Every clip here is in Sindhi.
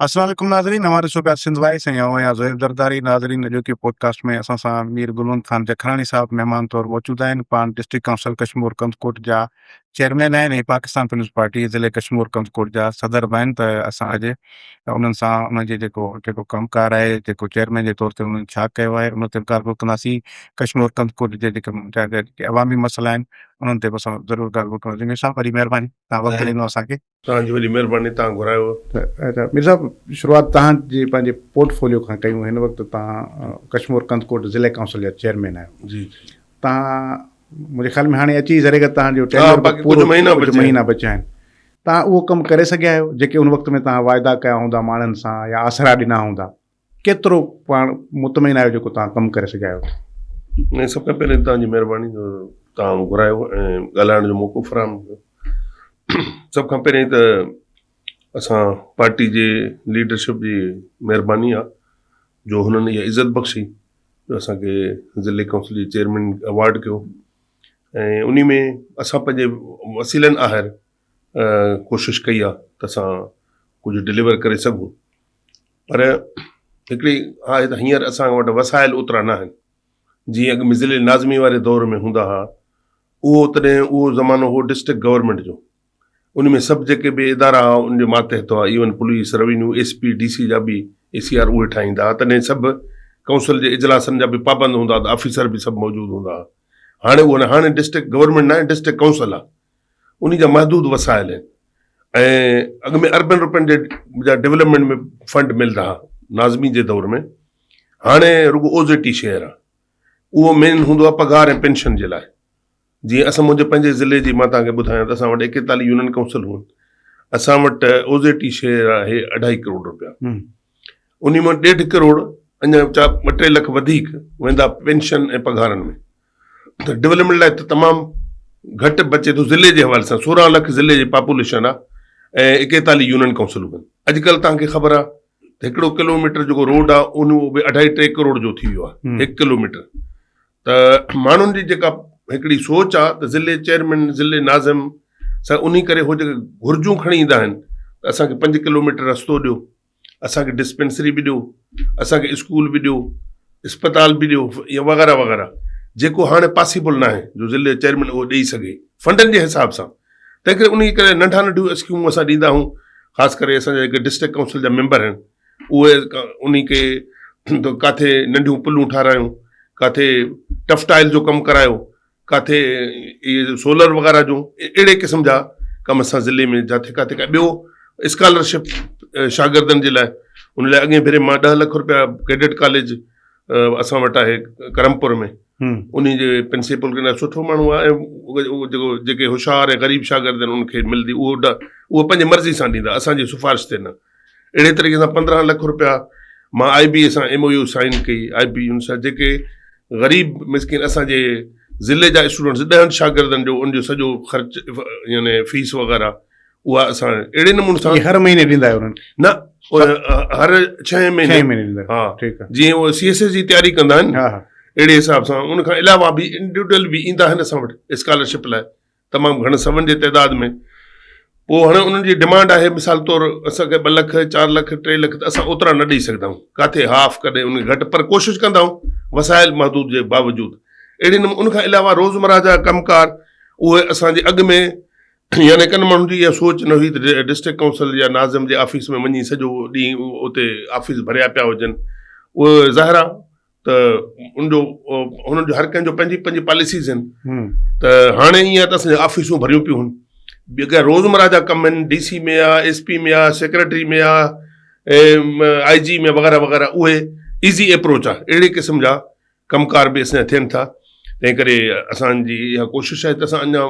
السلام عليڪم ناظرين اوهان ڏسو پيا سنڌ وائس ۽ آئون آهيان زوهيب زرداري ناظرين اڄوڪي پوڊڪاسٽ ۾ اسان سان مير گلوند خان جکراڻي صاحب مهمان طور موجود آهن پاڻ ڊسٽرڪٽ ڪائونسل ڪشمور ڪنڌڪوٽ جا چيئرمين آهن ۽ پاڪستان پيپلز پارٽي ضلعي ڪشمور ڪنڌڪوٽ جا صدر به آهن ته اسان اڄ انهن سان انهن جي جيڪو جيڪو ڪم ڪار آهي جيڪو چيئرمين جي طور تي انهن ڇا ڪيو آهي ان تي به ڳالهه ٻولهه ڪنداسين ڪشمور ڪنڌڪوٽ جي جيڪي عوامي مسئلا آهن انهن تي به اسان ضرور ڳالهه ٻولهه ڪنداسين مير صاحب وڏي مهرباني توهان وقت ڏنو اسان کي. توهان جي وڏي مهرباني توهان گهرايو. اچا مير صاحب شروعات توهان جي پنهنجي پورٽ فوليو کان ڪيون هن وقت توهان ڪشمور ڪنڌڪوٽ ضلعي ڪائونسل جا چيئرمين آهيو جي جي توهان منهنجي خيال ۾ هاڻي اچي ذري گهٽ توهان جو ٽينيور به پورو ڪجهه مهينا بچيا آهن توهان اهو ڪم ڪري سگهيا آهيو جيڪي ان وقت ۾ توهان واعدا ڪيا هوندا ماڻهن سان يا آسرا ڏنا هوندا ڪيترو پاڻ مطمئن آهيو جيڪو توهان ڪم ڪري سگهيا آهيو؟ نه سڀ کان پهرين توهان جي مهرباني جو توهان گهرايو ۽ ڳالهائڻ جو موقعو فراهم ڪيو. سڀ کان پهرين ته اسان پارٽي جي ليڊرشپ جي مهرباني آهي جو هنن اها عزت بخشي جو اسان کي ضلعي ڪائونسل جي چيئرمين ايوارڊ ڪيو ۽ انهي ۾ اسان پنهنجي وسيلن آهر ڪوشش ڪئي آهي ته اسان ڪجهه ڊليور ڪري سگهون. پر هڪڙي آهي ته هينئر اسان وٽ وسائل اوترا نه آهن جيئن اڳ ۾ ضلعي ناظمي واري دور ۾ هوندا هئا اهو تڏهن اهو زمانو هو ڊسٽرڪٽ گورنمينٽ جو ان ۾ سڀ جيڪي به ادارا هئا ان جي ماتحت هئا even police revenue S P D C جا به اي سي آر اهي ٺاهيندا هئا تڏهن سڀ ڪائونسل جي اجلاسن جا به پابند هوندا هئا ته آفيسر به سڀ موجود هوندا هئا هاڻي اهو نه هاڻي ڊسٽرڪٽ گورنمينٽ نه آهي ڊسٽرڪٽ ڪائونسل آهي انهي جا محدود وسائل آهن ۽ اڳ ۾ اربين روپين جي جا ڊولپمينٽ ۾ فنڊ ملدا ها ناظمي جي دور ۾ هاڻي رڳو او زي ٽي شيئر آهي اهو مين هوندو آهي پگهار ۽ پينشن جي لاء جيئن اسان منهنجي پنهنجي ضلعي جي مان توهان کي ٻڌايان ته اسان وٽ ايڪيتاليهه يونين ڪائونسل هون اسان وٽ او زي ٽي شيئر آهي اڍائي ڪروڙ روپيا انهي مان ڏيڍ ڪروڙ اڃا چار ٻه ٽي لک وڌيڪ ويندا پينشن ۽ پگهارن ۾ ته ڊولپمينٽ لاء ته تمام گهٽ بچي ٿو ضلعي جي حوالي سان 16 لک ضلعي جي پاپوليشن آ ۽ 41 يونين ڪائونسلون آهن اڄڪلهه توهان کي خبر آ ته هڪڙو ڪلوميٽر جيڪو روڊ آ ان به اڍائي ٽي ڪروڙ جو ٿي ويو آ هڪ ڪلوميٽر ته ماڻهن جي جيڪا هڪڙي سوچ آ ته ضلعي چيئرمين ضلعي ناظم سان انهي ڪري هو جيڪي گهرجون کڻي ايندا آهن ته اسان کي پنج ڪلوميٽر رستو ڏيو اسان کي ڊسپينسري به ڏيو، اسان کي اسڪول به ڏيو، اسپتال به ڏيو يا وغيره وغيره جيڪو هاڻي پاسيبل ناهي جو ضلعي جو چيئرمين اهو ڏئي سگهي فنڊن جي حساب سان تنهن ڪري انهي ڪري ننڍا ننڍيون اسڪيمون اسان ڏيندا آهيون خاص ڪري اسان جا جيڪي ڊسٽرڪٽ ڪائونسل جا ميمبر آهن اهي انهي کي ڪاٿي ننڍيون پلون ٺارايون ڪاٿي ٽف ٽائل جو ڪم ڪرايو ڪاٿي اهي سولر وغيره جو اهڙي قسم جا ڪم اسان ضلعي ۾ جاٿي ڪاٿي ڪا ٻيو اسڪالرشپ شاگردن جي لاء ان لاء اڳئين ڀيري مان ڏهه لک روپيا ڪيڊٽ ڪاليج اسان وٽ آهي ڪرمپور ۾ ان جي پرنسپل کي سٺو ماڻهو آهي ۽ جيڪو جيڪي هوشيار ۽ غريب شاگرد آهن ان کي ملندي اهو اهو پنهنجي مرضي سان ڏيندا اسان جي سفارش تي نه اهڙي طريقي سان 15 لک روپيا مان آء بي اي سان ايم او يو سائن ڪئي آء بي ان سان جيڪي غريب مسڪين اسان جي ضلعي جا اسٽوڊنٽس ڏهن شاگردن جو ان جو سڄو خرچ يعني فيس وغيره اها اسان اهڙي نموني سان هر مهيني ڏيندا آهيو انهن نه هر ڇهين مهيني مهيني ڏيندا ها ٺيڪ آهي جيئن اهي سي ايس ايس جي تياري ڪندا آهن اهڙي حساب سان ان کان علاوه به انڊيوڊل به ايندا آهن اسان وٽ اسڪالرشپ لاء تمام گهڻن سون جي تعداد ۾ پوء هاڻي انهن جي ڊمانڊ آهي مثال طور اسان کي ٻه لک چار لک ٽي لک ته اسان اوترا نه ڏئي سگهندا آهيون ڪاٿي هاف ڪڏهن ان گهٽ پر ڪوشش ڪندا آهيون وسائل محدود جي باوجود اهڙي نموني ان کان علاوه روزمره جا ڪم ڪار اهي اسان جي اڳ ۾ يعني ڪن ماڻهن جي اها سوچ نه هئي ته ڊسٽرڪٽ ڪائونسل يا ناظم جي آفيس ۾ وڃي سڄو ڏينهن اتي آفيس ڀريا پيا هجن اهي ظاهر آهي ته ان جو انهن جو هر ڪنهن جو پنهنجي پنهنجي پاليسيز آهن ته هاڻي ائين آهي ته اسان جون آفيسون ڀريون پيون آهن ٻيا روزمره جا ڪم آهن ڊي سي ۾ آ ايس پي ۾ آ سيڪريٽري ۾ آ آء جي ۾ وغيره وغيره اهي ايزي اپروچ آهي اهڙي قسم جا ڪم ڪار به اسان جا ٿين ٿا تنهن ڪري اسان جي اها ڪوشش آهي ته اسان اڃا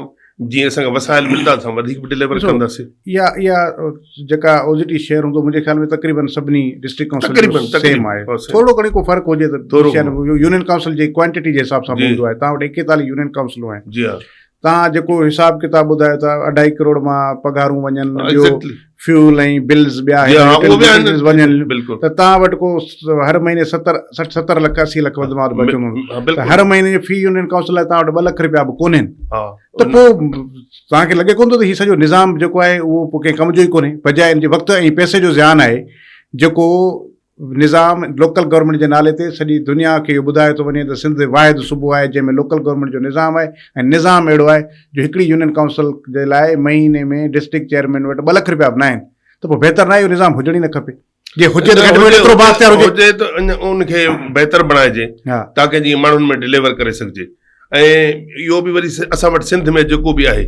جيئن اسان کي وسائل ملندا اسان وڌيڪ به ڊليور ڪنداسين. اها اها جيڪا اوزٽي شهر هوندو منهنجي خيال ۾ تقريبن سڀني ڊسٽرڪٽ ڪائونسل تقريبن سيم آهي ٿورو گهڻي ڪو فرق هجي ته يونين ڪائونسل جي ڪوانٽيٽي جي حساب سان به هوندو آهي توهان وٽ 41 يونين ڪائونسلون آهن جي ها توهان جيڪو حساب ڪتاب ٻڌايو ٿا اڍائي ڪروڙ مان پگهارون وڃن ٻيو فيول ۽ بلز ٻيا وڃن ته توهان وٽ ڪو هر مهيني ستر سٺ ستر لک اسي لک وڌ مان وڌ بچندو هوندو ته هر مهيني جي في يونين ڪائونسل لاء توهان وٽ ٻه لک رپيا به ڪونهن ته پوء توهان کي لڳي ڪونه ٿو ته هي سڄو نظام جيڪو آهي اهو پوء ڪنهن ڪم جو ئي ڪونهي بجاء ان جي وقت ۽ پئسي جو زيان آهي. جيڪو نظام لوڪل گورنمينٽ جي نالي تي سڄي دنيا کي اهو ٻڌايو ٿو وڃي ته سنڌ واحد صوبو آهي جنهن ۾ لوڪل گورنمينٽ جو نظام آهي ۽ نظام اهڙو آهي جو هڪڙي يونين ڪائونسل جي لاء مهيني ۾ ڊسٽرڪٽ چيئرمين وٽ ٻه لک رپيا به ناهن ته پوء بهتر ناهي اهو نظام هجڻ ئي نه کپي جي هجي ته گهٽ ۾ گهٽ ايترو بااختيار هجي هجي ته ان کي بهتر بڻائجي تاڪه جيئن ماڻهن ۾ ڊليور ڪري سگهجي ۽ اهو به وري اسان وٽ سنڌ ۾ جيڪو به آهي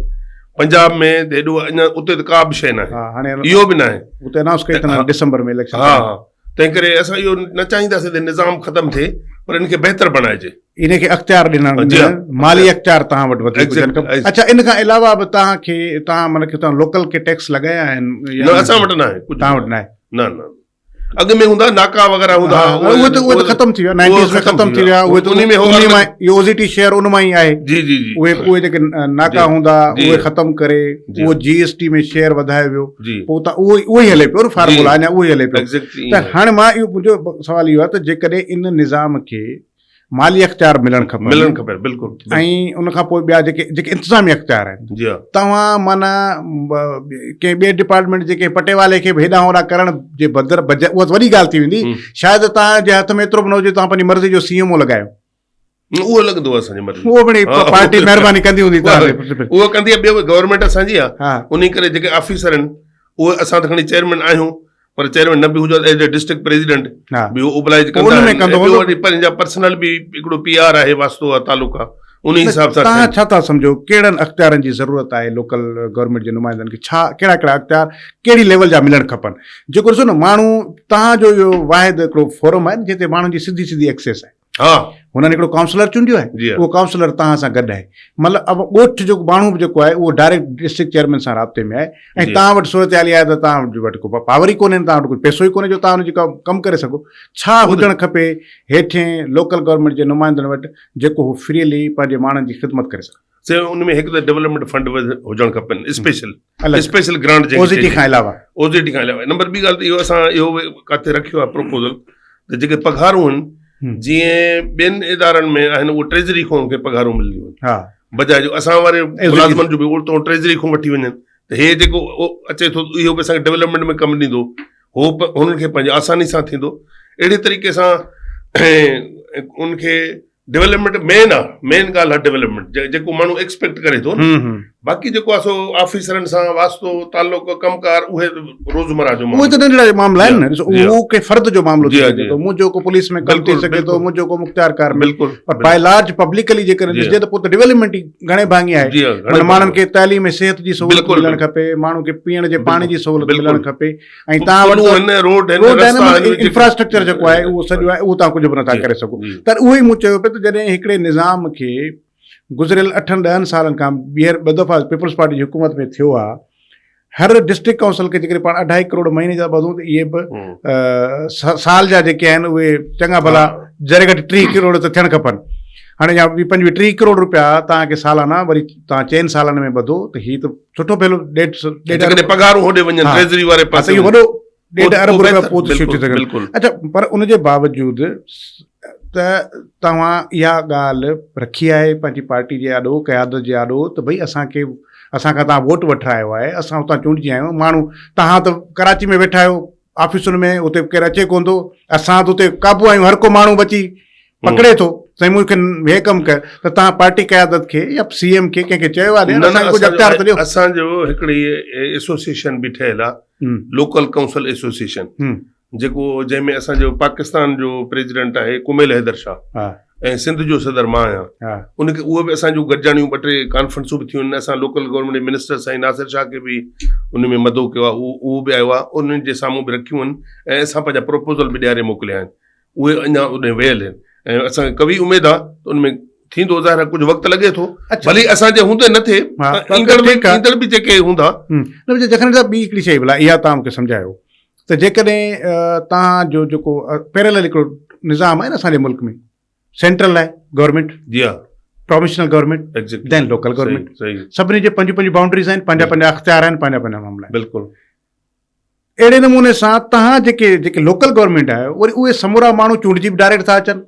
پنجاب ۾ ته هيڏو اڃا اتي ته ڪا به شيء ناهي هاڻي اهو به ناهي اتي انائونس ڪئي اٿن ڊسمبر ۾ اليڪشن ها ها تنهن ڪري اسان اهو نه چاهينداسين ته نظام ختم ٿئي پر ان کي بهتر بڻائجي ان کي اختيار ڏنڻ مالي اختيار توهان وٽ وڌيڪ هجن کپي اڇا ان کان علاوه به توهان کي توهان معنيٰ توهان لوڪل کي ٽيڪس لڳايا آهن نه اسان وٽ ناهي توهان وٽ ناهي نه نه اڳ ۾ هوندا ناڪا وغيره هوندا اهي ته اهي ته ختم ٿي ويا 90s ۾ ختم ٿي ويا اهي ته انهي ۾ انهي مان اهو اوزي ٽي شيئر ان مان ئي آهي جي جي جي اهي اهي جيڪي ناڪا هوندا اهي ختم ڪري اهو جي ايس ٽي ۾ شيئر وڌايو ويو پوء ته اهو اهو ئي هلي پيو نه فارمولا اڃا اهو ئي هلي پيو ته هاڻي مان اهو منهنجو سوال اهو آهي ته جيڪڏهن ان نظام کي مالي اختيار ملڻ کپن ملڻ کپن بلڪل ۽ ان کان پوء ٻيا جيڪي جيڪي انتظامي اختيار آهن جي ها توهان معنيٰ ڪنهن ٻئي ڊپارٽمينٽ جي ڪنهن پٽيوالي کي به هيڏانهن هوڏانهن ڪرڻ جي بدر بجاء اها وڏي ڳالهه ٿي ويندي شايد توهان جي هٿ ۾ ايترو به نه هجي توهان پنهنجي مرضي جو سي ايم او لڳايو اهو لڳندو اسان جي مرضي اهو به پارٽي مهرباني ڪندي هوندي توهان اهو ڪندي ٻيو گورنمينٽ اسان جي آهي انهي ڪري جيڪي آفيسر آهن اهي اسان ته کڻي چيئرمين آهيون پر چيئرمين نه به هجو ايز اي ڊسٽرڪٽ پريزيڊنٽ به هو اوبلائيز ڪندا آهن ۽ ٻيو وري پنهنجا پرسنل به هڪڙو پي آر آهي واسطو آهي تعلق آهي انهي حساب سان توهان ڇا ٿا سمجهو ڪهڙن اختيارن جي ضرورت آهي لوڪل گورنمينٽ جي نمائندن کي ڇا ڪهڙا ڪهڙا اختيار ڪهڙي ليول جا ملڻ کپن جيڪو ڏسو نه ماڻهو توهان جو اهو واحد هڪڙو فورم آهي جتي ماڻهن جي سڌي سڌي ايڪسيس آهي ها هنن هڪڙو ڪائونسلر چونڊيو آهي جي ها. اهو ڪائونسلر توهان سان گڏ آهي مطلب اب ڳوٺ جو ماڻهو به جيڪو آهي اهو ڊائريڪٽ ڊسٽرڪٽ چيئرمين سان رابطي ۾ آهي ۽ جي. توهان وٽ صورتحال اها آهي ته توهان وٽ ڪو پاور ئي ڪونهي توهان وٽ ڪجهه پئسو ئي ڪونهي جو توهان ان جي ڪم ڪري سگهو ڇا هجڻ کپي هيٺين لوڪل گورنمينٽ جي نمائندن وٽ جيڪو هو فريلي پنهنجي ماڻهن جي خدمت ڪري سگهن. سي ان ۾ هڪ ته ڊولپمينٽ فنڊ هجڻ کپن اسپيشل اسپيشل گرانٽ جنهن کي چئجي کان علاوه او زي ٽي کان علاوه نمبر ٻي ڳالهه ته اهو اسان اهو به ڪاٿي رکيو آهي پروپوزل ته جيڪي پگهارون آهن جيئن ٻين ادارن ۾ آهن اهو ٽريزري کان کي پگهارون ملنديون آهن ها بجاء جو اسان واري ملازمن جو به الٽو ٽريزري کان وٺي وڃن ته هي جيڪو اچي ٿو اهو به اسان کي ڊولپمينٽ ۾ ڪم ڏيندو هو هنن کي پنهنجي آساني سان ٿيندو اهڙي طريقي سان ان کي ڊولپمينٽ مين آ مين ڳالهه آ ڊولپمينٽ جيڪو ماڻهو ايڪسپيڪٽ ڪري ٿو نه باقي جيڪو آ سو آفيسرن سان واسطو تعلق ڪم ڪار اهي روزمره جو اهي ته ننڍڙا معاملا آهن نه ڏسو اهو ڪنهن فرد جو معاملو ٿي سگهي ٿو منهنجو ڪو پوليس ۾ ڪم ٿي سگهي ٿو منهنجو ڪو مختيار ڪار ۾ بلڪل پر باء لارج پبلڪلي جيڪڏهن ڏسجي ته پوء ته ڊولپمينٽ ئي گهڻي ڀاڱي آهي معنيٰ ماڻهن کي تعليم ۽ صحت جي سهولت ملڻ کپي ماڻهن کي پيئڻ جي پاڻي جي سهولت ملڻ کپي ۽ توهان وٽ پلون آهن، روڊ آهن، روڊ آهن، رستا آهن، مطلب انفراسٽرڪچر جيڪو آهي اهو سڄو آهي اهو توهان ڪجهه به نٿا ڪري سگهو ته اهو ئي مون چيو پئي ته جڏهن هڪڙي نظام کي گذريل اٺن ڏهن سالن کان ٻيهر ٻه دفعا پيپلز پارٽي جي حڪومت ۾ ٿيو آهي هر ڊسٽرڪٽ ڪائونسل کي جيڪڏهن پاڻ اڍائي ڪروڙ مهيني جا ٻڌون ته اهي به سال جا جيڪي آهن اهي چڱا ڀلا ذري گهٽ 30 ڪروڙ ته ٿيڻ کپن هاڻي يا 25 30 ڪروڙ روپيا توهان کي سالانه وري توهان چئن سالن ۾ ٻڌو ته هي ته سٺو ڦيلو ڏيڍ ڏيڍ ارب پگهارون هوڏي وڃن ٽريزري واري پاسي اهو وڏو ڏيڍ ارب روپيا پوء ٿي سگهن اڇا پر ان جي باوجود ته توهان اها ڳالهه رکي آهي پنهنجي پارٽي جي آڏو قيادت جي آڏو ته ڀئي اسان کي اسان کان توهان ووٽ وٺرايو آهي اسان اتان چونڊجي آيا آهيون ماڻهو توهان ته ڪراچي ۾ ويٺا آهيو آفيسن ۾ اتي ڪير اچي ڪونه ٿو اسان ته اتي قابو آهيون هر ڪو ماڻهو به اچي پڪڙي ٿو سائين مون کي هي ڪم ڪر ته توهان پارٽي قيادت کي يا سي ايم کي ڪنهن کي چيو آهي نه نه ڪجهه اختيار ته ڏيو اسان جو هڪڙي ايسوسيئيشن به ٺهيل آهي لوڪل ڪائونسل ايسوسيئيشن جيڪو جنهن ۾ اسان جو پاڪستان جو پريزيڊنٽ آهي ڪميل حيدر شاهه ۽ سنڌ جو صدر مان آهيان ان کي اهي به اسان جون گڏجاڻيون ٻه ٽي ڪانفرنسون به ٿيون آهن اسان لوڪل گورنمينٽ جي منسٽر سائين ناصر شاهه کي به ان ۾ مدعو ڪيو آهي اهو به آيو آهي انهن جي سامهون به رکيون آهن ۽ اسان پنهنجا پروپوزل به ڏياري موڪليا آهن اهي اڃا اوڏي ويل آهن ۽ اسان کي قوي اميد آهي ته ان ۾ ٿيندو ظاهر آهي ڪجهه وقت لڳي ٿو ڀلي اسان جي هوندي نه ٿئي ايندڙ به ايندڙ به جيڪي هوندا نه جکڻ صاحب ٻي هڪڙي شيء ڀلا اها توهان مون کي سمجهايو ته جيڪڏهن توهان جو جيڪو پيرلل هڪڙو نظام آهي نه اسان جي ملڪ ۾ سينٽرل آهي گورنمينٽ جي ها provincial government then local government سڀني جي پنهنجون پنهنجون باؤنڊريز آهن پنهنجا پنهنجا اختيار آهن پنهنجا پنهنجا معاملا آهن بلڪل اهڙي نموني سان توهان جيڪي جيڪي لوڪل گورنمينٽ آهي وري اهي سمورا ماڻهو چونڊجي به ڊائريڪٽ ٿا اچن.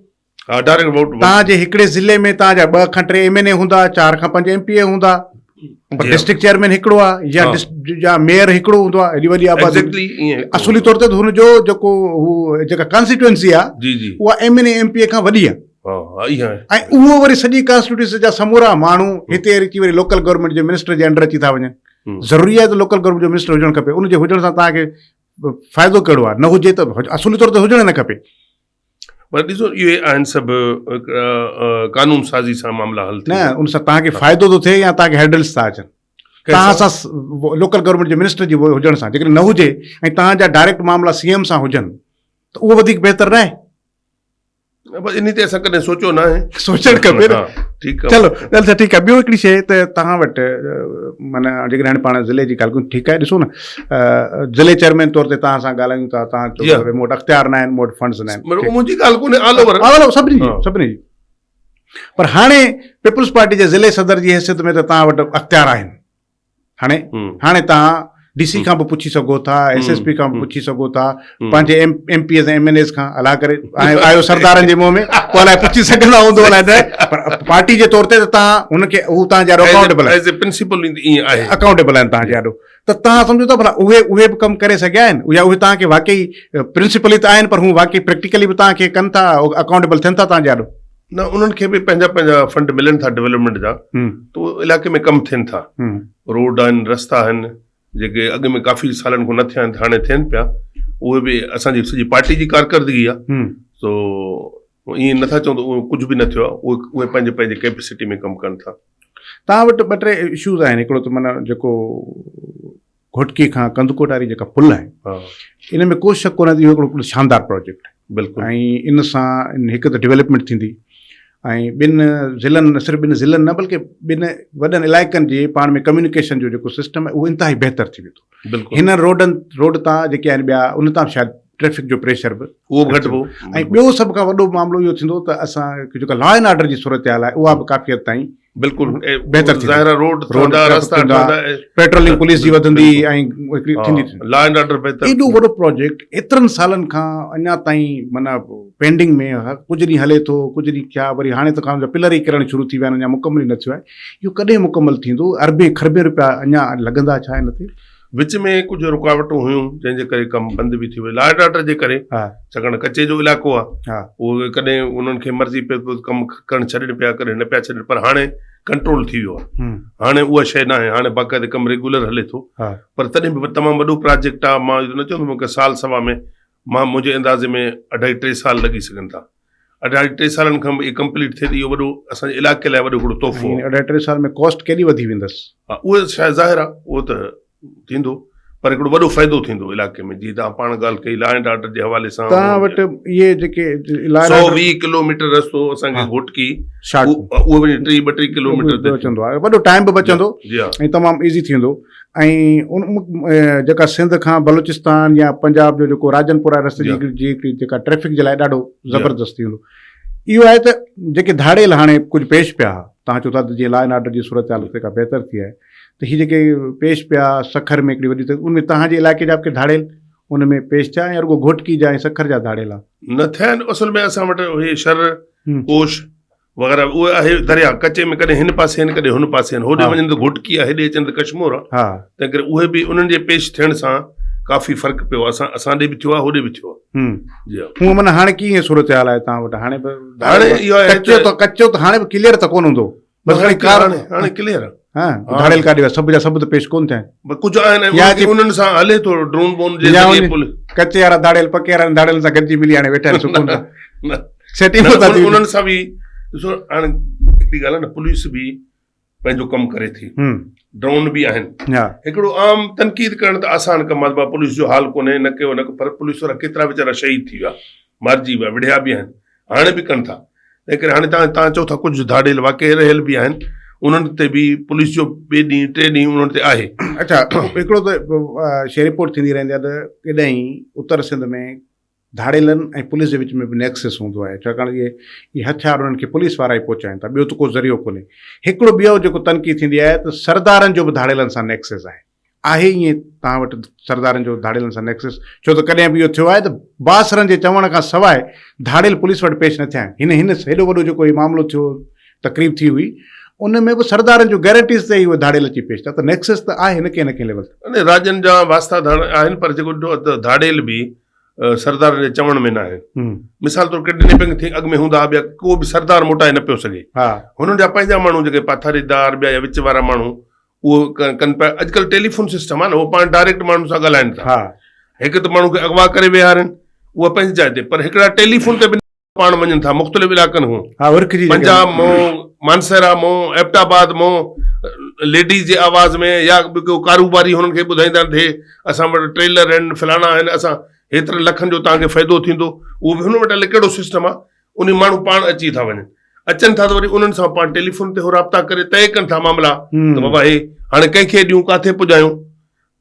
ها ڊائريڪٽ ووٽ. توهان جي هڪڙي ضلعي ۾ توهان جا 2 کان 3 ايم اين اي هوندا، 4 کان 5 ايم پي اي هوندا. پر ڊسٽرڪٽ چيئرمين هڪڙو آ يا يا ميئر هڪڙو هوندو آ ايڏي وڏي آبادي اصولي طور تي هن جو جيڪو هو جيڪا ڪانسٽيٽوئنسي آ جي جي اها M N A M P A کان وڏي آ ۽ اهو وري سڄي ڪانسٽيٽوئنسي جا سمورا ماڻهو هتي اچي وري لوڪل گورنمينٽ جي منسٽر جي انڊر اچي ٿا وڃن ضروري آهي ته لوڪل گورنمينٽ جو منسٽر هجڻ کپي ان جي هجڻ سان توهان کي فائدو ڪهڙو آهي نه هجي ته اصولي طور تي هجڻ نه کپي پر ڏسو اهي آهن سڀ قانون سازي سان معاملا حل ٿيندا. نه ان سان توهان کي فائدو ٿو ٿئي يا توهان کي هرڊلز ٿا اچن. توهان سان لوڪل گورنمينٽ جي منسٽر جي هجڻ سان جيڪڏهن نه هجي ۽ توهان جا ڊائريڪٽ معاملا سي ايم سان هجن ته اهو وڌيڪ بهتر ناهي؟ بس انهي تي اسان ڪڏهن سوچيو ناهي. سوچڻ کپي نه. ٺيڪ آهي. چلو ڳالهه ته ٺيڪ آهي ٻيو هڪڙي شيء ته توهان وٽ معنيٰ جيڪڏهن هاڻي پاڻ ضلعي جي ڳالهه ڪيون ٺيڪ آهي ڏسو نه ضلعي چيئرمين طور تي توهان سان ڳالهايون ٿا توهان چئو ٿا مون وٽ اختيار نه آهن مون وٽ فنڊز نه آهن منهنجي ڳالهه ڪونهي آل اوور آل اوور سڀني جي سڀني جي پر هاڻي پيپلز پارٽي جي ضلعي صدر جي حيثيت ۾ ته توهان وٽ اختيار آهن هاڻي هاڻي توهان ڊي سي کان به پڇي سگهو ٿا ايس ايس پي کان به پڇي سگهو ٿا پنهنجي M P As ۽ M N As کان الله ڪري آيو سردارن جي منهن ۾ پوء الائي پڇي سگهندا هوندو الائي نه پر پارٽي جي طور تي ته توهان هن کي هو توهان جي آڏو اڪائونٽيبل آهن ايز اي پرنسپل ائين آهي اڪائونٽيبل آهن توهان جي آڏو ته توهان سمجهو ٿا ڀلا اهي اهي به ڪم ڪري سگهيا آهن يا اهي توهان کي واقعي پرنسپلي ته آهن پر هو واقعي پريڪٽيڪلي به توهان کي ڪن ٿا اڪائونٽيبل ٿين ٿا توهان جي آڏو نه انهن کي به پنهنجا پنهنجا فنڊ ملن ٿا ڊولپمينٽ جا ته علائقي ۾ ڪم ٿين ٿا روڊ آهن رستا آهن جيڪي اڳ ۾ ڪافي سالن کان نه ٿيا آهن هاڻي ٿين پيا اهي به اسان جي سڄي پارٽي جي ڪارڪردگي آهي سو ائين نٿا چئون ته اهو ڪجهه به نه ٿيو آهي اهي اهي پنهنجي پنهنجي ڪيپيسٽي ۾ ڪم ڪن ٿا. توهان وٽ ٻه ٽي اشوز آهن هڪڙو ته معنيٰ جيڪو گهوٽڪي کان ڪنڌڪوٽ واري جيڪا پل آهي ان ۾ ڪو شڪ ڪونهي ته اهو هڪڙو شاندار پروجيڪٽ آهي بلڪل ۽ ان سان هڪ ته ڊولپمينٽ ٿيندي ۽ ٻن ضلعن نه صرف ٻن ضلعن نه بلڪه ٻن وڏن علائقن جي پاڻ ۾ ڪميونيڪيشن جو جيڪو سسٽم آهي اهو انتهائي بهتر ٿي ويندو بلڪل هن روڊن روڊ تان جيڪي آهن ٻيا ان تان شايد ٽريفڪ جو پريشر به اهو به گهٽبو ۽ ٻيو سڀ کان وڏو معاملو اهو ٿيندو ته اسان جيڪا لا اينڊ آرڊر جي صورتحال آهي اها به ڪافي حد تائين بلڪل بهتر ٿيندو ظاهر روڊ ٺهندا رستا ٺهندا پيٽرولنگ پوليس جي وڌندي ۽ هڪڙي ٿيندي لا اينڊ آرڊر بهتر ايڏو وڏو پروجيڪٽ ايترن سالن کان اڃا تائين معنيٰ پينڊنگ ۾ ڪجهه ڏينهن هلي ٿو ڪجهه ڏينهن ٿيا وري هاڻي ته کان پلر ئي ڪرڻ شروع ٿي ويا آهن اڃا مڪمل ئي نه ٿيو آهي اهو ڪڏهن مڪمل ٿيندو اربين کربين روپيا اڃا لڳندا ڇا ان تي وچ ۾ ڪجهه رڪاوٽون هيون جنهن جي ڪري ڪم بند به ٿي ويو لا اينڊ آرڊر جي ڪري ڇاڪاڻ ڪچي جو علائقو آهي اهو ڪڏهن انهن کي مرضي پئي پيو ڪم ڪرڻ ڇڏين پيا ڪڏهن نه پيا ڇڏين پر هاڻي ڪنٽرول ٿي ويو آهي هاڻي اها شيء ناهي هاڻي باقاعدي ڪم ريگولر هلي ٿو پر تڏهن به تمام وڏو پراجيڪٽ آهي مان اهو نه چوندم ڪه سال سوا ۾ مان منهنجي اندازي ۾ اڍائي ٽي سال لڳي سگهن ٿا اڍائي ٽي سالن کان اهي ڪمپليٽ ٿئي ته اهو وڏو اسان جي علائقي لاء وڏو هڪڙو تحفو آهي. اڍائي ٽي سال ۾ ڪاسٽ ڪيڏي وڌي ويندس؟ ها اهو شايد ظاهر آهي اهو ته ٿيندو پر هڪڙو وڏو فائدو ٿيندو علائقي ۾ جيئن توهان پاڻ ڳالهه ڪئي لا اينڊ آرڊر جي حوالي سان. توهان وٽ اهي جيڪي لا اينڊ آرڊر 120 ڪلوميٽر رستو اسان کي گهوٽڪي اهو وڃي ٽي ٻٽيهه ڪلوميٽر تي بچندو آهي وڏو ٽائيم به بچندو ۽ تمام ايزي ٿي ويندو ۽ ان جيڪا سنڌ کان بلوچستان يا پنجاب جو جيڪو راجن پور واري رستي جي هڪڙي جيڪا ٽريفڪ جي لاء ڏاڍو زبردست ٿي ويندو اهو آهي ته جيڪي ڌاڙيل هاڻي ڪجهه پيش پيا توهان چئو ٿا ته جيئن لا اينڊ آرڊر جي صورتحال اتي ڪا بهتر ٿي آهي ته هي جيڪي پيش پيا سکر ۾ هڪڙي وڏي ان ۾ توهان جي علائقي جا به ڪي ڌاڙيل ان ۾ پيش ٿيا يا رڳو گهوٽڪي جا ۽ سکر جا ڌاڙيل نه ٿيا آهن اصل ۾ اسان وٽ اهي شھر ڪوش وغيره اهي آهي درياء ڪچي ۾ ڪڏهن هن پاسي آهن ڪڏهن هن پاسي آهن هوڏي وڃن ته گهوٽڪي آهي هيڏي اچن ته ڪشمور آهي تنهن ڪري اهي به انهن جي پيش ٿيڻ سان ڪافي فرق پيو آهي اسان اسان ڏي به ٿيو آهي هوڏي به ٿيو آهي جي ها هونء معنيٰ هاڻي ڪيئن صورتحال آهي توهان وٽ هاڻي به هاڻي اهو آهي ڪچو ته ڪچو ته هاڻي به ڪليئر ته ڪونه هوندو بس هاڻي ڪار هاڻي ڪليئر آهي ها ڌاڙيل ڪاڏي ويا سڀ جا سڀ ته پيش ڪونه ٿيا آهن ڪجهه آهن انهن سان هلي ٿو ڊرون بون جي ذريعي پوليس ڪچي وارا ڌاڙيل پڪي وارن ڌاڙيلن سان گڏجي ملي هاڻي ويٺا آهن سڪون سان سيٽنگ به ٿا ٿي انهن سان به ڏسو هاڻي هڪڙي ڳالهه آهي نه پوليس به پنهنجو ڪم ڪري ٿي ڊرون به آهن هڪڙو عام تنقيد ڪرڻ ته آسان ڪم آهي پوليس جو حال ڪونهي نه ڪيو نه پر پوليس وارا ڪيترا ويچارا شهيد ٿي ويا مارجي ويا وڙهيا به آهن هاڻي به ڪن ٿا تنهن ڪري هاڻي تان تان چئو ٿا ڪجهه ڌاڙيل واقعي رهيل به آهن انهن تي به پوليس جو ٻئي ڏينهن ٽي ڏينهن انهن تي آهي. اڇا هڪڙو ته شي رپورٽ ٿيندي رهندي آهي ته ڪڏهن اتر سنڌ ۾ ڌاڙيلن ۽ پوليس جي وچ ۾ به نيڪسس هوندو آهي ڇاڪاڻ اهي اهي هٿيار انهن کي پوليس وارا ئي پهچائين ٿا ٻيو ته ڪو ذريعو ڪونهي. هڪڙو ٻيو جيڪو تنقيد ٿيندي آهي ته سردارن جو به ڌاڙيلن سان نيڪسس آهي. آهي ائين توهان وٽ سردارن جو ڌاڙيلن سان نيڪسس؟ ڇو ته ڪڏهن به اهو ٿيو آهي ته بااثرن جي چوڻ کان سواء ڌاڙيل پوليس وٽ پيش نه ٿيا آهن. هن هن هيڏو وڏو جيڪو هي معاملو ٿيو تقريب ٿي هئي ان ۾ به سردارن جون گيرنٽيز تي ئي اهي ڌاڙيل اچي پيش ٿيا ته نيڪسس ته آهي نه ڪنهن نه ڪنهن ليول تي. نه راڄن جا واسطا ڌاڙ آهن پر جيڪو ڏٺو ته ڌاڙيل به سردارن جي چوڻ ۾ نه آهن. مثال طور ڪڊنيپنگ ٿي اڳ ۾ هوندا ها ٻيا ڪو به سردار موٽائي نه پيو سگهي. هنن جا پنهنجا ماڻهو جيڪي پاٿاريدار ٻيا يا وچ وارا ماڻهو اهو ڪن پيا. اڄڪلهه ٽيليفون سسٽم آهي نه اهو پاڻ ڊائريڪٽ ماڻهن سان ڳالهائن ٿا. هڪ ته ماڻهو کي اغوا ڪري ويهارين اها پنهنجي جاء تي پر هڪڙا ٽيليفون تي به پاڻ وڃن ٿا مختلف علائقن کان پنجاب مون مانسهرا مون ايبٽ آباد مون ليڊيز جي آواز ۾ يا ڪو ڪاروباري هنن کي ٻڌائيندا آهن ته اسان وٽ ٽريلر آهن فلاڻا آهن اسان هيترن لکن جو توهان کي فائدو ٿيندو اهو به هن وٽ الائي ڪهڙو سسٽم آهي انهي ماڻهو پاڻ اچي ٿا وڃن اچن ٿا ته وري انهن سان پاڻ ٽيليفون تي هو رابطا ڪري طئي ڪن ٿا معاملا ته بابا هي هاڻي ڪنهن کي ڏيون ڪاٿي پڄايون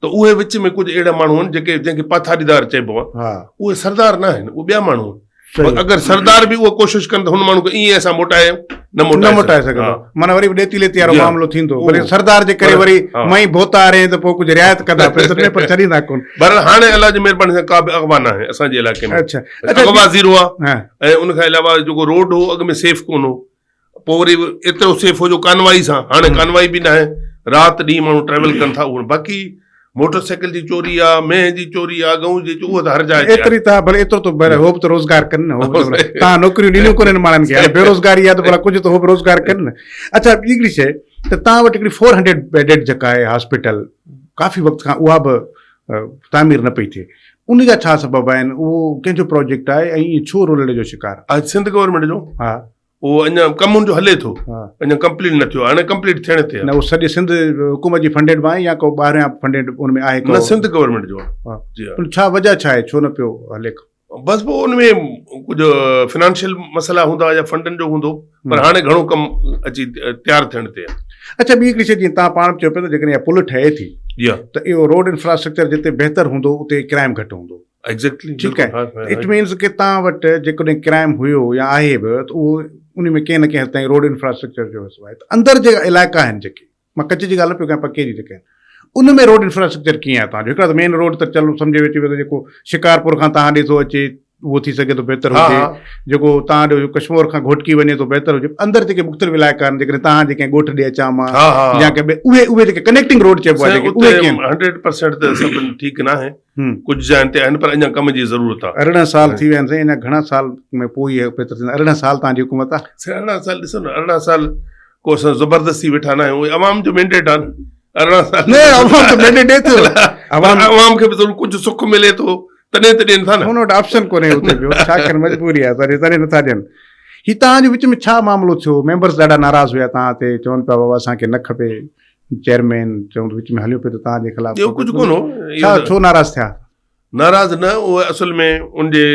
ته اهي وچ ۾ ڪجهه اهڙا ماڻهو آهن جيڪي جنهن کي پاٿاريدار چئبو آهي اهي سردار نه آهن اهي ٻيا ماڻهو آهن اگر سردار به اها ڪوشش ڪن ته هن ماڻهو کي ائين اسان موٽايون نه موٽائي نه موٽائي سگهندو معنيٰ وري به ڏيتي ليتي وارو معاملو ٿيندو ڀلي سردار جي ڪري وري مئي ڀوتار آهي ته پوء ڪجهه رعايت ڪندا پئسن ۾ پر ڇڏيندا ڪونه بهرحال هاڻي الله جي مهرباني سان ڪا به اغوا نه آهي اسان جي علائقي ۾ اڇا اغوا زيرو آهي ۽ ان کان علاوه جيڪو روڊ هو اڳ ۾ سيف ڪونه هو پوء وري ايترو سيف هو جو ڪانوائي سان هاڻي ڪانوائي به ناهي رات ڏينهن ماڻهو ٽريول ڪن ٿا اهو باقي موٽر سائيڪل جي چوري آ مينهن جي چوري آ ڳئون جي اهو ته هر جاء تي ايتري ته ڀلي ايترو ته ڀلي هو به ته روزگار ڪن نه هو به تان نوڪريون ڏنيون ڪونهن ماڻهن کي هاڻي بيروزگاري آ ته ڀلا ڪجهه ته هو به روزگار ڪن نه اڇا ٻي هڪڙي شيء ته تان وٽ هڪڙي 400 بيڊيڊ جيڪا آهي هاسپيٽل ڪافي وقت کان اها به تعمير نه پئي ٿئي ان جا ڇا سبب آهن اهو ڪنهن جو پروجيڪٽ آهي ۽ ڇو رولڙي جو شڪار آهي سنڌ گورنمينٽ جو ها اهو اڃا ڪم ان جو هلي ٿو اڃا ڪمپليٽ نه ٿيو هاڻي ڪمپليٽ ٿيڻ تي نه اهو سڄي سنڌ حڪومت جي فنڊيڊ به آهي يا ڪو ٻاهريان فنڊيڊ ان ۾ آهي نه سنڌ گورنمينٽ جو آهي جي ها ڇا وجه ڇا آهي ڇو نه پيو هلي بس پوء ان ۾ ڪجهه فنانشل مسئلا هوندا يا فنڊن جو هوندو پر هاڻي گهڻو ڪم اچي تيار ٿيڻ تي آهي اڇا ٻي هڪڙي شيء جيئن تان پاڻ به چيو پيو ته جيڪڏهن اها پل ٺهي ٿي جي ها ته اهو روڊ انفراسٽرڪچر جتي بهتر هوندو اتي ڪرائم گهٽ هوندو ايگزيڪٽلي ٺيڪ آهي it means ڪي تان وٽ جيڪڏهن ڪرائم هيو يا آهي به ته اهو ان ۾ ڪنهن نه ڪنهن حد تائين روڊ انفراسٽرڪچر جو حصو آهي ته اندر جيڪا علائقا آهن جيڪي مان ڪچي جي ڳالهه نه پيو ڪيان پڪي جي جيڪي آهن ان ۾ روڊ انفراسٽرڪچر ڪيئن آهي تان جو هڪڙا ته مين روڊ ته چلو سمجهي ويٺي ويو جيڪو شڪارپور کان تان ڏي ٿو اچي اهو ٿي سگهي ٿو بهتر هجي جيڪو تان ڏي ڪشمور کان گهوٽڪي وڃي ٿو بهتر هجي اندر جيڪي مختلف علائقا آهن جيڪڏهن تان جي ڪنهن ڳوٺ ڏي اچان مان يا ڪنهن ٻئي اهي اهي جيڪي ڪنيڪٽنگ روڊ چئبو آهي جيڪي اهي ڪيئن 100% ته سڀ ٺيڪ نه آهي ڪجهه جاين تي آهن پر اڃا ڪم جي ضرورت آهي. 18 سال ٿي ويا آهن سائين اڃا گهڻا سال ۾ پوء ئي بهتر ٿيندا 18 سال توهان جي حڪومت آهي. سائين 18 سال ڏسو نه 18 سال ڪو اسان زبردستي ويٺا نه آهيون عوام جو مينڊيٽ آهي نه 18 سال نه عوام ته مينڊيٽ ڏي ٿو عوام عوام کي به ضرور ڪجهه سک ملي ٿو تڏهن ته ڏين ٿا نه هن وٽ آپشن ڪونهي اتي ٻيو ڇا ڪن مجبوري آهي تڏهن تڏهن نٿا ڏين هي توهان جو وچ ۾ ڇا معاملو ٿيو ميمبرز ڏاڍا ناراض هيا توهان تي چون پيا بابا اسان کي نه کپي چيئرمين چون وچ ۾ هليو پيو ته توهان جي خلاف ٻيو ڪجهه ڪونه هو ڇا ڇو ناراض ٿيا؟ ناراض نه اهي اصل ۾ ان جي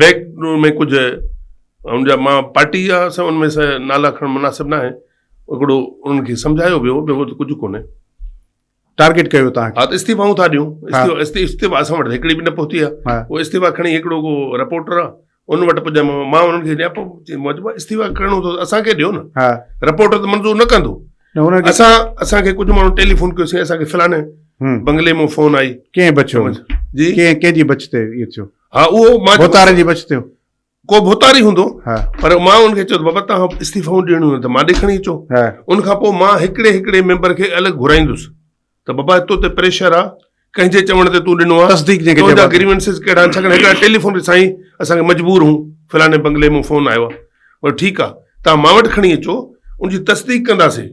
بيڪ ۾ ڪجهه ان جا مان پارٽي جا سان ان ۾ نالا کڻڻ مناسب نه آهي هڪڙو انهن کي سمجهايو ويو ٻيو ته ڪجهه ڪونهي ٽارگيٽ ڪيو توهان کي ها ته استعيفائون ٿا ڏيون استعيفا اسان وٽ هڪڙي به نه پهتي آهي اهو استعيفا کڻي هڪڙو ڪو رپورٽر آهي ان وٽ پڄيم مان انهن کي نياپو چيم استعيفا ڪرڻو اٿو اسان کي ڏيو نه رپورٽ ته منظور نه ڪندو اسان اسان کي ڪجهه ماڻهو ٽيليفون ڪيو سائين اسان کي فلاڻي بنگلي مان فون آئي ڪنهن بچيو جي ڪنهن ڪنهن جي بچ تي اهو ٿيو ها اهو مان ڀوتارن جي بچ ٿيو ڪو ڀوتاري هوندو پر مان ان کي چيو بابا توهان استعيفائون ڏيڻيون آهن ته مان ڏي کڻي اچو ان کان پوء مان هڪڙي هڪڙي ميمبر کي الڳ گهرائيندس ته بابا تو تي پريشر آ ڪنهن جي چوڻ تي تون ڏنو آ تصديق جنهن کي تنهنجا گريونسز ڪهڙا آهن ڇاڪاڻ هڪڙا ٽيليفون تي سائين اسان کي مجبور هون فلاڻي بنگلي مون فون آيو آ پر ٺيڪ آ توهان مان وٽ کڻي اچو ان جي تصديق ڪنداسين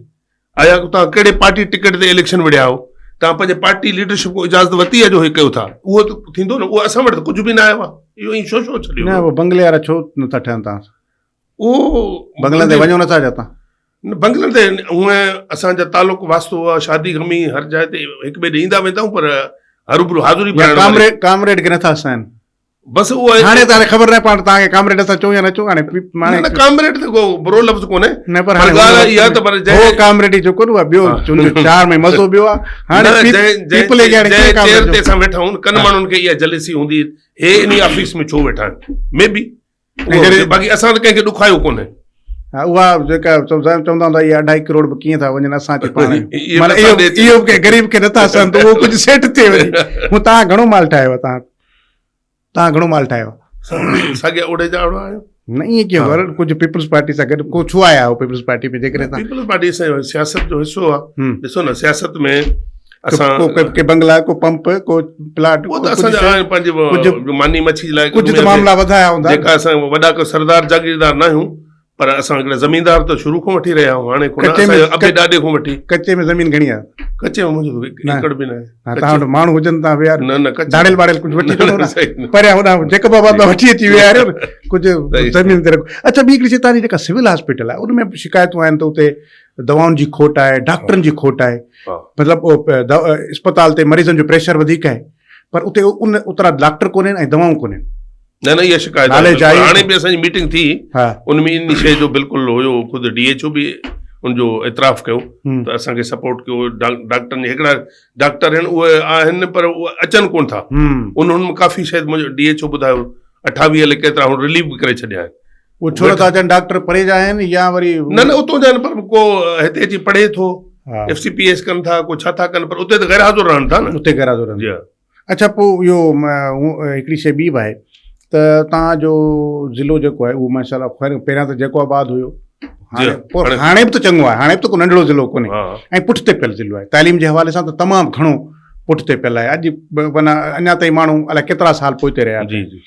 آيا توهان ڪهڙي پارٽي ٽڪيٽ تي اليڪشن وڙهيا آهيو توهان پنهنجي پارٽي ليڊرشپ کان اجازت ورتي آ جو هي ڪيو ٿا اهو ته ٿيندو نه اهو اسان وٽ ته ڪجهه به نه آيو آ اهو ائين شو شو ڇڏيو نه بنگلي وارا ڇو نٿا ٺهن توهان سان اهو بنگلن تي وڃو نٿا ڇا توهان نه بنگلن تي هونء اسان جا تعلق واسطو آ شادي غمي هر جاء تي هڪ ٻئي ڏي ايندا ويندا آهيون پر هروڀرو حاضري ڀرڻ واري ڪامريڊ ڪامريڊ کي نٿا سهن بس اهو هاڻي ته هاڻي خبر ناهي پاڻ توهان کي ڪامريڊ اسان چئون يا نه چئون هاڻي هاڻي نه ڪامريڊ ته ڪو برو لفظ ڪونهي نه پر هاڻي ڳالهه اها ته پر جنهن هو ڪامريڊ ئي جو ڪونه اها ٻيو چون چار ۾ مزو ٻيو آ هاڻي پيپل کي هاڻي ڪيئن ڪامريڊ چيئر تي اسان ويٺا آهيون ڪن ماڻهن کي اها جلسي هوندي هي انهي آفيس ۾ ڇو ويٺا آهن مي بي باقي اسان ته ڪنهن کي ڏکايو ڪونهي. ها اها جيڪا چوندا هوندا اهي اڍائي ڪروڙ به ڪيئن ٿا وڃن اسان کي پاڻ معنيٰ اهو اهو به ڪنهن غريب کي نٿا سهن ته اهو ڪجهه سيٽ ٿئي وڃي هو تان گهڻو مال ٺاهيو تان تان گهڻو مال ٺاهيو ساڳيا اوڙي جا اوڙا آهيون. نه ائين ڪيئن ورن ڪجهه پيپلز پارٽي سان گڏ ڪو ڇو آيا آهيو پيپلز پارٽي ۾ جيڪڏهن تان پيپلز پارٽي سان سياست جو حصو آ ڏسو نه سياست ۾ اسان ڪو ڪي بنگلا ڪو پمپ ڪو پلاٽ ڪو ته اسان جا پنهنجي ڪجهه ماني مڇي لاء ڪجهه ته معاملا وڌايا هوندا جيڪا اسان وڏا ڪو سردار جاگيردار نه آهيون پر اسان هڪڙا زميندار ته شروع کان وٺي رهيا آهيون هاڻي ڪونه اسان جي ابي ڏاڏي کان وٺي ڪچي ۾ زمين گهڻي آهي ڪچي ۾ منهنجو ايڪڙ به نه آهي توهان وٽ ماڻهو هجن تان ويا نه نه ڪچي ڌاڙيل باڙيل ڪجهه وٺي اچو نه پريان هوڏانهن جيڪب آباد مان وٺي اچي ويا آهيو ڪجهه زمين تي رکو اڇا ٻي هڪڙي شي توهان جي جيڪا سول هاسپيٽل آهي ان ۾ به شڪايتون آهن ته اتي دوائن جي کوٽ آهي ڊاڪٽرن جي کوٽ آهي مطلب اسپتال تي مريضن جو پريشر وڌيڪ آهي پر اتي ان اوترا ڊاڪٽر ڪونهن ۽ دوائون ڪونهن نه نه اها شڪايت آهي هاڻي به اسان جي ميٽنگ ٿي ان ۾ ان شيء جو بلڪل هيو خود ڊي ايڇ او به ان جو اعتراف ڪيو ته اسان کي سپورٽ ڪيو ڊاڪٽرن جي هڪڙا ڊاڪٽر آهن اهي آهن پر اهي اچن ڪون ٿا انهن ۾ ڪافي شايد منهنجو ڊي ايڇ او ٻڌايو 28 الائي ڪيترا هن رليف به ڪري ڇڏيا آهن اهي ڇو نٿا اچن ڊاڪٽر پري جا آهن يا وري نه نه اتو جا آهن پر ڪو هتي اچي پڙهي ٿو ايف سي پي ايس ڪن ٿا ڪو ڇا ٿا ڪن پر اتي ته غير حاضر رهن ٿا نه اتي غير حاضر رهن ٿا اڇا پوء اهو هڪڙي شيء ٻي به آهي ته توهان جو ضلعو جيڪو آهي اهو ماشاء الله خير پهريان ته جيڪو آباد هيو هاڻي پوء هاڻي به ته چڱو آهي هاڻي به ته ڪو ننڍڙو ضلعو ڪونهي ۽ پٺتي پيل ضلعو آهي تعليم جي حوالي سان ته تمام گهڻو پٺتي پيل آهي اڄ معنيٰ اڃا تائين ماڻهو الائي ڪيترا سال پوئتي رهيا جي جي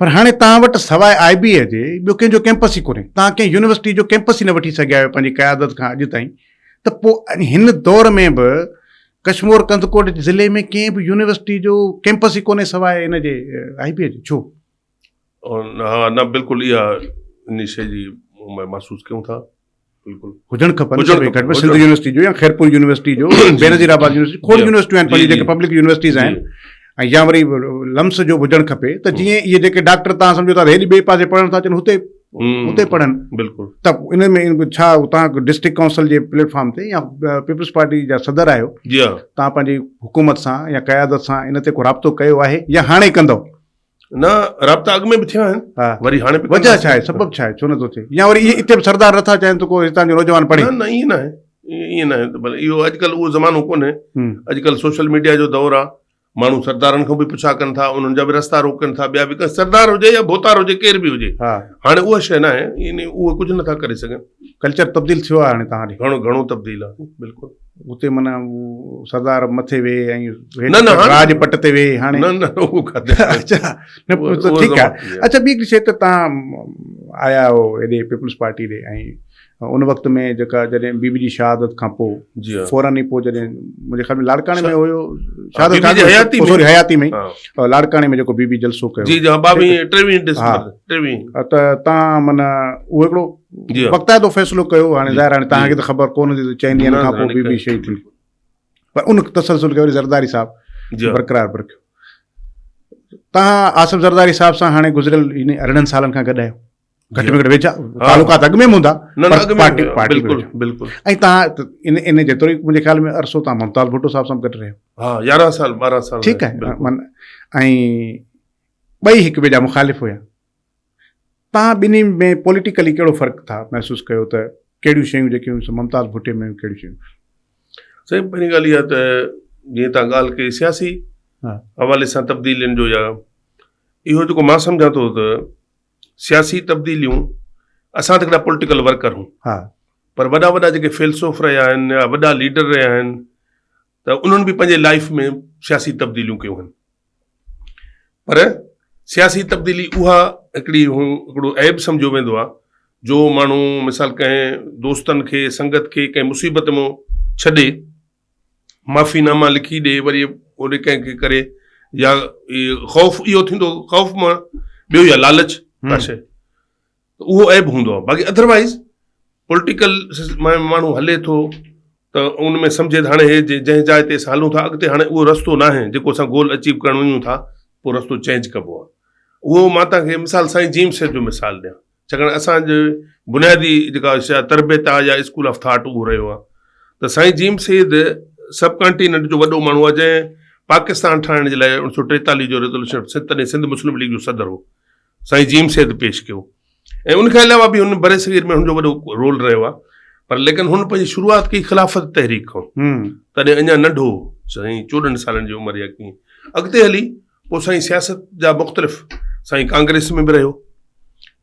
پر هاڻي توهان وٽ سواء آء بي اي جي ٻيو ڪنهن جو ڪيمپس ئي ڪونهي توهان ڪنهن يونيورسٽي جو ڪيمپس ئي نه وٺي سگهيا آهيو پنهنجي قيادت کان اڄ تائين ته پوء هن دور ۾ به ڪشمور ڪنڌڪوٽ ضلعي ۾ ڪنهن به يونيورسٽي جو ڪيمپس ئي ڪونهي سواء ان جي آء بي اي جي ڇو؟ ها نه بلڪل اها ان شيء جي محسوس ڪيون ٿا بلڪل هجڻ کپن گهٽ ۾ سنڌ يونيورسٽي جو يا خيرپور يونيورسٽي جو بينظير آباد يونيورسٽي کوڙ يونيورسٽيون آهن پنهنجي جيڪي پبلڪ يونيورسٽيز آهن ۽ يا وري لمس جو به هجڻ کپي ته جيئن اهي جيڪي ڊاڪٽر تان سمجهو ٿا هيڏي ٻئي پاسي پڙهڻ ٿا اچن هتي اتي پڙهن بلڪل ته ان ۾ ڇا تان ڊسٽرڪٽ ڪائونسل جي پليٽ فارم تي يا پيپلز پارٽي جا صدر آهيو جي ها تان پنهنجي حڪومت سان يا قيادت سان ان تي ڪو رابطو ڪيو آهي يا هاڻي ڪندو؟ نه رابطا اڳ ۾ به ٿيا آهن وري هاڻي به وجه ڇا آهي سبب ڇا آهي ڇو نٿو ٿئي يا وري اهي اتي به سردار نٿا چاهين ته ڪو هتان جو نوجوان پڙهي نه نه ائين نه آهي ائين نه آهي ته ڀلي اهو اڄڪلهه اهو زمانو ڪونهي اڄڪلهه سوشل ميڊيا جو دور آهي ماڻهو سردارن کان به پڇا ڪن ٿا انهن جا به رستا روڪن ٿا ٻيا به سردار هجي يا ڀوتار هجي ڪير به هجي هاڻي اها شيء نه آهي يعني اهي ڪجهه نٿا ڪري سگهن. ڪلچر تبديل ٿيو آهي هاڻي توهان ڏي. گهڻو گهڻو تبديل آهي بلڪل. اتي معنيٰ سردار مٿي ويهي ۽ نه نه راڄ پٽ تي ويهي هاڻي نه نه اهو ڪاٿي اڇا نه ٺيڪ آهي اڇا ٻي هڪڙي شيء ته توهان آيا آهيو هيڏي پيپلز پارٽي ڏي ۽ ان وقت ۾ جيڪا جڏهن بي بي جي شهادت کان پوء جي فورن ئي پوء جڏهن منهنجي خيال ۾ لاڙڪاڻي ۾ هيو شهادت کان حياتي ۾ سوري حياتي ۾ لاڙڪاڻي ۾ جيڪو بي بي جلسو ڪيو جي جي 22 23 ڊسمبر 23 ته تان من اهو هڪڙو وقتائتو فيصلو ڪيو هاڻي ظاهر هاڻي تان کي ته خبر ڪونه هوندي ته چئن ڏينهن کان پوء بي بي شهيد ٿي پر ان تسلسل کي وري زرداري صاحب برقرار رکيو تان آصف زرداري صاحب سان هاڻي گذريل 18 سالن کان گڏ آهيو گهٽ ۾ گهٽ ويجها تعلقات اڳ ۾ هوندا نه اڳ ۾ پارٽي پارٽي بلڪل بلڪل ۽ تان ان ان جيترو منهنجي خيال ۾ عرصو تان ممتاز ڀٽو صاحب سان گڏ رهيو ها 11 سال 12 سال ٺيڪ آهي من ۽ ٻئي هڪ ٻئي جا مخالف هيا تان ٻنهي ۾ پوليٽيڪلي ڪهڙو فرق ٿا محسوس ڪيو ته ڪهڙيون شيون جيڪيون ممتاز ڀٽي ۾ ڪهڙيون شيون سائين پهرين ڳالهه اها ته جيئن تان ڳالهه ڪئي سياسي حوالي سان تبديلين جو يا اهو جيڪو مان سمجهان ٿو ته سياسي تبديليون اسان ته هڪڙا پوليٽيڪل ورڪر هون ها پر وڏا وڏا جيڪي فيلسوف رهيا آهن يا وڏا ليڊر رهيا آهن ته انهن به پنهنجي لائف ۾ سياسي تبديليون ڪيون آهن پر سياسي تبديلي اها هڪڙي هڪڙو عيب سمجهيو ويندو آهي جو ماڻهو مثال ڪنهن دوستن کي سنگت کي ڪنهن مصيبت ۾ ڇڏي معافي ناما لکي ڏي وري اوڏي ڪنهن کي ڪري يا خوف اهو ٿيندو خوف مان ٻيو يا لالچ ڪا شي اهو عيب هوندو آهي باقي ادروائز پوليٽيڪل ماڻهو هلي ٿو ته ان ۾ سمجهي ته هاڻي هي جنهن جاء تي اسان هلون ٿا اڳتي هاڻي اهو رستو ناهي جيڪو اسان گول اچيو ڪرڻ وڃون ٿا پوء رستو چينج ڪبو آهي اهو مان توهان کي مثال سائين جيم سيد جو مثال ڏيان ڇاڪاڻ اسان جي بنيادي جيڪا شيء تربيت آهي يا اسڪول آف ٿاٽ اهو رهيو آهي ته سائين جيم سيد سب ڪانٽيننٽ جو وڏو ماڻهو آهي جنهن پاڪستان ٺاهڻ جي لاء اڻ سو ٽيتاليهه جو ريزولوشن تڏهن سنڌ مسلم ليگ جو صدر هو سائين جيم سيد پيش ڪيو ۽ ان کان علاوه به هن بر صغير ۾ هن جو وڏو رول رهيو آهي پر ليڪن هن پنهنجي شروعات ڪئي خلافت تحريڪ کان تڏهن اڃا ننڍو سائين 14 سالن جي عمر يا ڪيئن اڳتي هلي پوء سائين سياست جا مختلف سائين ڪانگريس ۾ به رهيو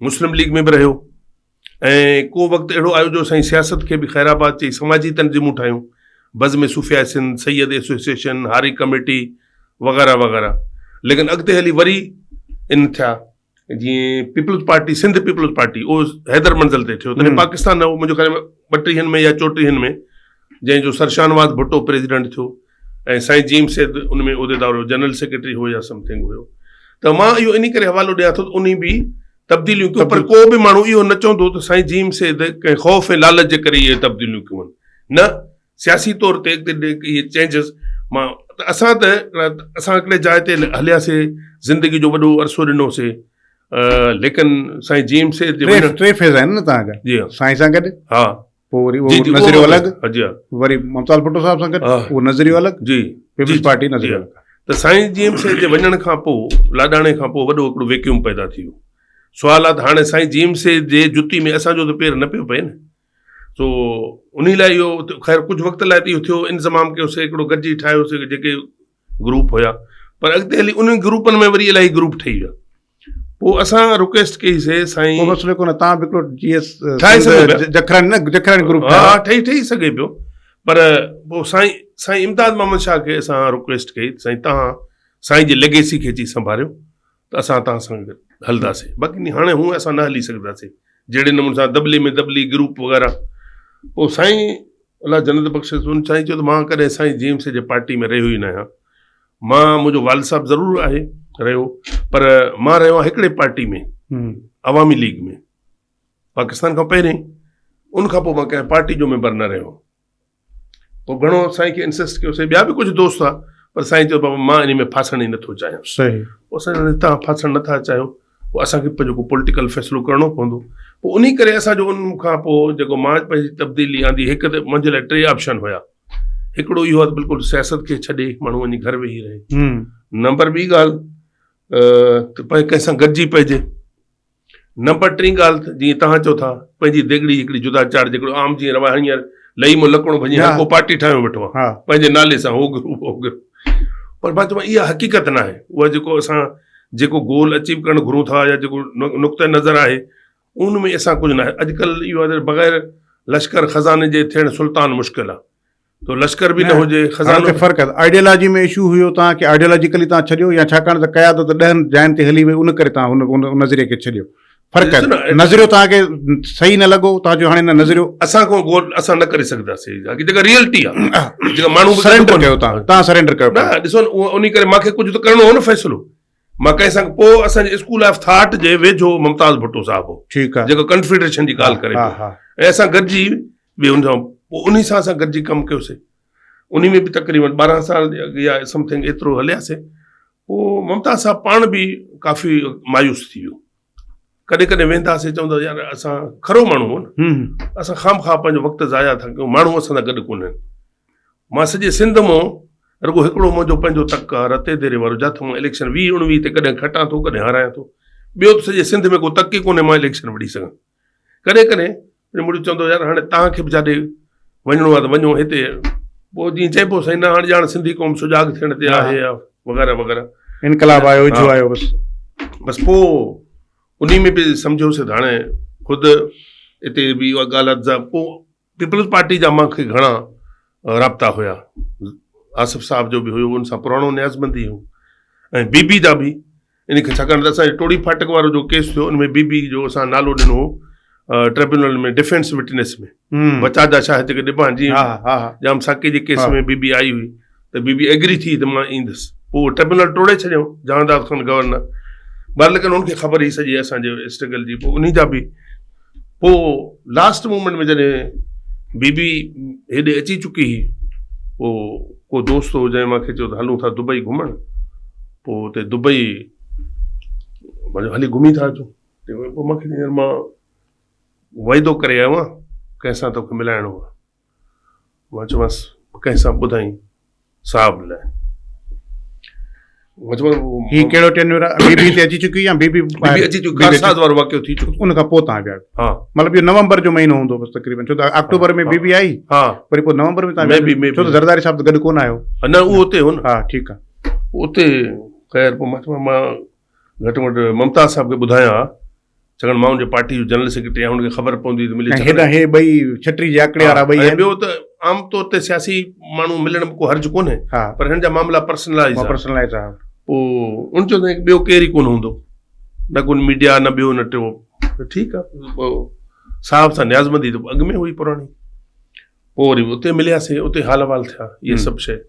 مسلم ليگ ۾ به رهيو ۽ ڪو وقت اهڙو آيو جو سائين سياست کي به خيرآباد چئي سماجي تنظيمون ٺاهيون، بزم صوفياء سنڌ، سيد ايسوسيئيشن، هاري ڪميٽي وغيره وغيره ليڪن اڳتي هلي وري ان ٿيا جيئن peoples party Sindh peoples party اهو حيدر منزل تي ٿيو تڏهن پاڪستان نه هو منهنجو خيال ۾ ٻٽيهن ۾ يا چوٽيهن ۾ جنهن جو سر شاهنواز ڀٽو پريزيڊنٽ ٿيو ۽ سائين جي ايم سيد ان ۾ عهديدار هيو جنرل سيڪريٽري هو يا سمٿنگ هيو ته مان اهو انهي ڪري حوالو ڏيان ٿو ته انهي به تبديليون ڪيون پر ڪو به ماڻهو اهو نه چوندو ته سائين جي ايم سيد ڪنهن خوف ۽ لالچ جي ڪري اهي تبديليون ڪيون نه سياسي طور تي اهي چينجز مان ته اسان ته اسان هڪڙي جاء تي هلياسي زندگي جو وڏو عرصو ڏنوسي ليڪن سائين جي ايم سيد جي ٽي فيز آهن نه توهان جا جي ها سائين سان گڏ ها پوء وري اهو نظريو الڳ جي ها وري ممتاز ڀٽو صاحب سان گڏ اهو نظريو الڳ جي پيپلز پارٽي نظريو الڳ ته سائين جي ايم سيد جي وڃڻ کان پوء لاڏاڻي کان پوء وڏو هڪڙو ويڪيوم پيدا ٿي ويو سوال آ ته هاڻي سائين جي ايم سيد جي جتي ۾ اسان جو ته پير نه پيو پئي نه سو انهي لاء اهو خير ڪجهه وقت لاء ته اهو ٿيو انضمام ڪيوسي هڪڙو گڏجي ٺاهيوسي جيڪي گروپ هيا پر اڳتي هلي انهن گروپن ۾ وري الاهي گروپ ٺهي ويا پوء اسان رڪويسٽ ڪئي سي سائين ڪو مسئلو ڪونه تان به هڪڙو جي ايس ٺاهي سگهو پيا جکراڻي نه جکراڻي گروپ ها ٺهي ٺهي سگهي پيو پر پوء سائين سائين امداد محمد شاهه کي اسان رڪويسٽ ڪئي سائين تان سائين جي ليگيسي کي اچي سنڀاريو ته اسان توهان سان گڏ هلنداسين باقي هاڻي هونء اسان نه هلي سگهنداسين جهڙي نموني سان دٻلي ۾ دٻلي گروپ وغيره پوء سائين الله جنت بخشيس ان سائين چيو ته مان ڪڏهن سائين جي ايم سي جي پارٽي ۾ رهيو ئي نه آهيان مان منهنجو والد صاحب ضرور آهي رهيو پر مان رهيو آهيان هڪڙي پارٽي ۾ عوامي ليگ ۾ پاڪستان کان پهرين ان کان پوء مان ڪنهن پارٽي جو ميمبر نه رهيو پوء گهڻو سائين کي انسسٽ ڪيوسين ٻيا به ڪجهه دوست هئا پر سائين چيو بابا مان انهي ۾ ڦاسڻ ئي نٿو چاهيان صحيح پوء اسان چيو توهان ڦاسڻ نٿا چاهيو پوء اسان کي پنهنجو ڪو پوليٽيڪل فيصلو ڪرڻو پوندو پوء انهي ڪري اسان جو ان کان پوء جيڪو مان پنهنجي تبديلي آندي هڪ ته منهنجي لاء ٽي آپشن هيا هڪڙو اهو آهي بلڪل سياست کي ڇڏي ماڻهو وڃي گهر ويهي رهي نمبر ٻي ڳالهه ته ڪنهن سان گڏجي پئجي نمبر ٽين ڳالهه ته جيئن توهان چئو ٿا پنهنجي ديڳڙي هڪڙي جدا چاڙهه جيڪڙو عام جيئن رواج هينئر لئي مون لڪڻو ڀڃي هر ڪو پارٽي ٺاهيو ويٺو آهي پنهنجي نالي سان هو گروپ هو گروپ پر مان چوان اها حقيقت نه آهي اها جيڪو اسان جيڪو گول اچيو ڪرڻ گهرون ٿا يا جيڪو نقطه نظر آهي ان ۾ اسان ڪجهه نه آهي اڄڪلهه اهو آهي بغير لشڪر خزاني جي ٿيڻ سلطان مشڪل آهي تو لشڪر به نه هجي خزانو به فرق آهي آئيڊيالاجي ۾ اشو هيو توهان کي آئيڊيالاجيڪلي توهان ڇڏيو يا ڇاڪاڻ ته قيادت ڏهن جاين تي هلي وئي ان ڪري توهان ان ان نظريي کي ڇڏيو فرق آهي نظريو توهان کي صحيح نه لڳو توهان جو هاڻي نه نظريو اسان کان گول اسان نه ڪري سگهنداسين باقي جيڪا ريئلٽي آهي جيڪا ماڻهو سرينڊر ڪيو توهان توهان سرينڊر ڪيو نه ڏسو ان ڪري مون کي ڪجهه ته ڪرڻو هو نه فيصلو مان ڪنهن سان پوء اسان جي اسڪول آف ٿاٽ جي ويجهو ممتاز ڀٽو صاحب هو ٺيڪ آهي جيڪو ڪنفيڊريشن جي ڳالهه ڪري پيو ۽ اسان گڏجي به ان سان پوء انهي سان اسان گڏجي ڪم ڪيوسي انهي ۾ به تقريبن 12 سال يا سمٿنگ ايترو هلياسي پوء ممتاز صاحب پاڻ به ڪافي مايوس ٿي ويو ڪڏهن ڪڏهن وينداسي چوندا يار اسان کرو ماڻهو هو نه اسان خام خواهه پنهنجو وقت ضايع ٿا ڪيون ماڻهو اسان سان گڏ ڪونهن مان سڄي سنڌ مان رڳو هڪڙو منهنجو پنهنجو تڪ آ رتي ديري وارو جاٿو مان اليڪشن ويهه اڻويهه تي ڪڏهن کٽان ٿو ڪڏهن هارايان ٿو ٻيو ته سڄي سنڌ ۾ ڪو تڪ ئي ڪونهي مان اليڪشن وڙهي سگهان ڪڏهن ڪڏهن مڙي چوندو يار هاڻي توهان کي به جاڏي وڃڻو آهي ته وڃو هتي پوء جيئن چئبو سائين نه هاڻي ڄاڻ سنڌي قوم سجاڳ ٿيڻ تي آهي يا وغيره وغيره انقلاب آيو اجهو آيو بس بس پوء انهي ۾ به سمجهيوسي ته هاڻي خود اتي به اها ڳالهه آهي ته پوء پيپلز پارٽي جا مان کي گهڻا رابطا هيا آصف صاحب جو به هيو ان سان پراڻو نيازمندي هو ۽ بي بي جا به ان کي ڇاڪاڻ ته اسان جي ٽوڙي ڦاٽڪ وارو جو ڪيس ٿيو ان ۾ بي بي جو اسان نالو ڏنو هو ٽربيونل ۾ ڊفينس وٽنس ۾ بچا جا شاهد جيڪي ڏبا آهن جيئن ڄام ساقي جي ڪيس ۾ بي بي آئي هئي ته بي بي ايگري ٿي ته مان ايندس پوء ٽربيونل ٽوڙي ڇڏيو جهانداد خان گورنر بهر ليڪن ان کي خبر هئي سڄي اسان جي اسٽرگل جي پوء انهي جا به پوء لاسٽ مومينٽ ۾ جڏهن بي بي هيڏي اچي چڪي هئي پوء ڪو دوست هو جنهن مونکي چيو ته هلون ٿا دبئي گهمڻ پوء اتي دبئي مان چيو هلي گهمي ٿا اچون پوء مونکي چيائين يار مان وعدو ڪري آيو آهيان ڪنهن سان توکي ملائڻو آهي مان چيومانس ڪنهن سان ٻڌائين صاحب لاء مان چيومانس هي ڪهڙو ٽينيور آهي بي بي تي اچي چڪي يا بي بي بي بي اچي چڪي ڪارساز وارو واقعو ٿي چڪو ان کان پوء تان ويا ها مطلب اهو نومبر جو مهينو هوندو بس تقريبن ڇو ته آڪٽوبر ۾ بي بي آئي ها وري پوء نومبر ۾ تان مي بي ڇو ته زرداري صاحب ته گڏ ڪونه آيو نه اهو اتي هو نه ها ٺيڪ آهي اتي خير پوء مان چيومانس مان گهٽ ۾ گهٽ ممتاز صاحب کي ٻڌايان ها. ڇاڪاڻ مان ان جي پارٽي جو جنرل سيڪريٽري آهيان، ان کي خبر پوندي ته ملي ۽ هيڏانهن هي ٻئي ڇٽري جي آڪڙي وارا ٻئي آهن. ٻيو ته عام طور تي سياسي ماڻهو ملڻ ۾ ڪو حرج ڪونهي پر هن جا معاملا پرسنلائز آهن. پرسنلائز آهن. پوء ان چيو ته ٻيو ڪير ئي ڪونه هوندو، نه ڪو ميڊيا نه ٻيو نه ٽيون. ٺيڪ آهي پوء صاحب سان نيازمندي ته اڳ ۾ هئي پراڻي. پوء وري اتي ملياسين، اتي حال احوال ٿيا اهي سڀ شيء.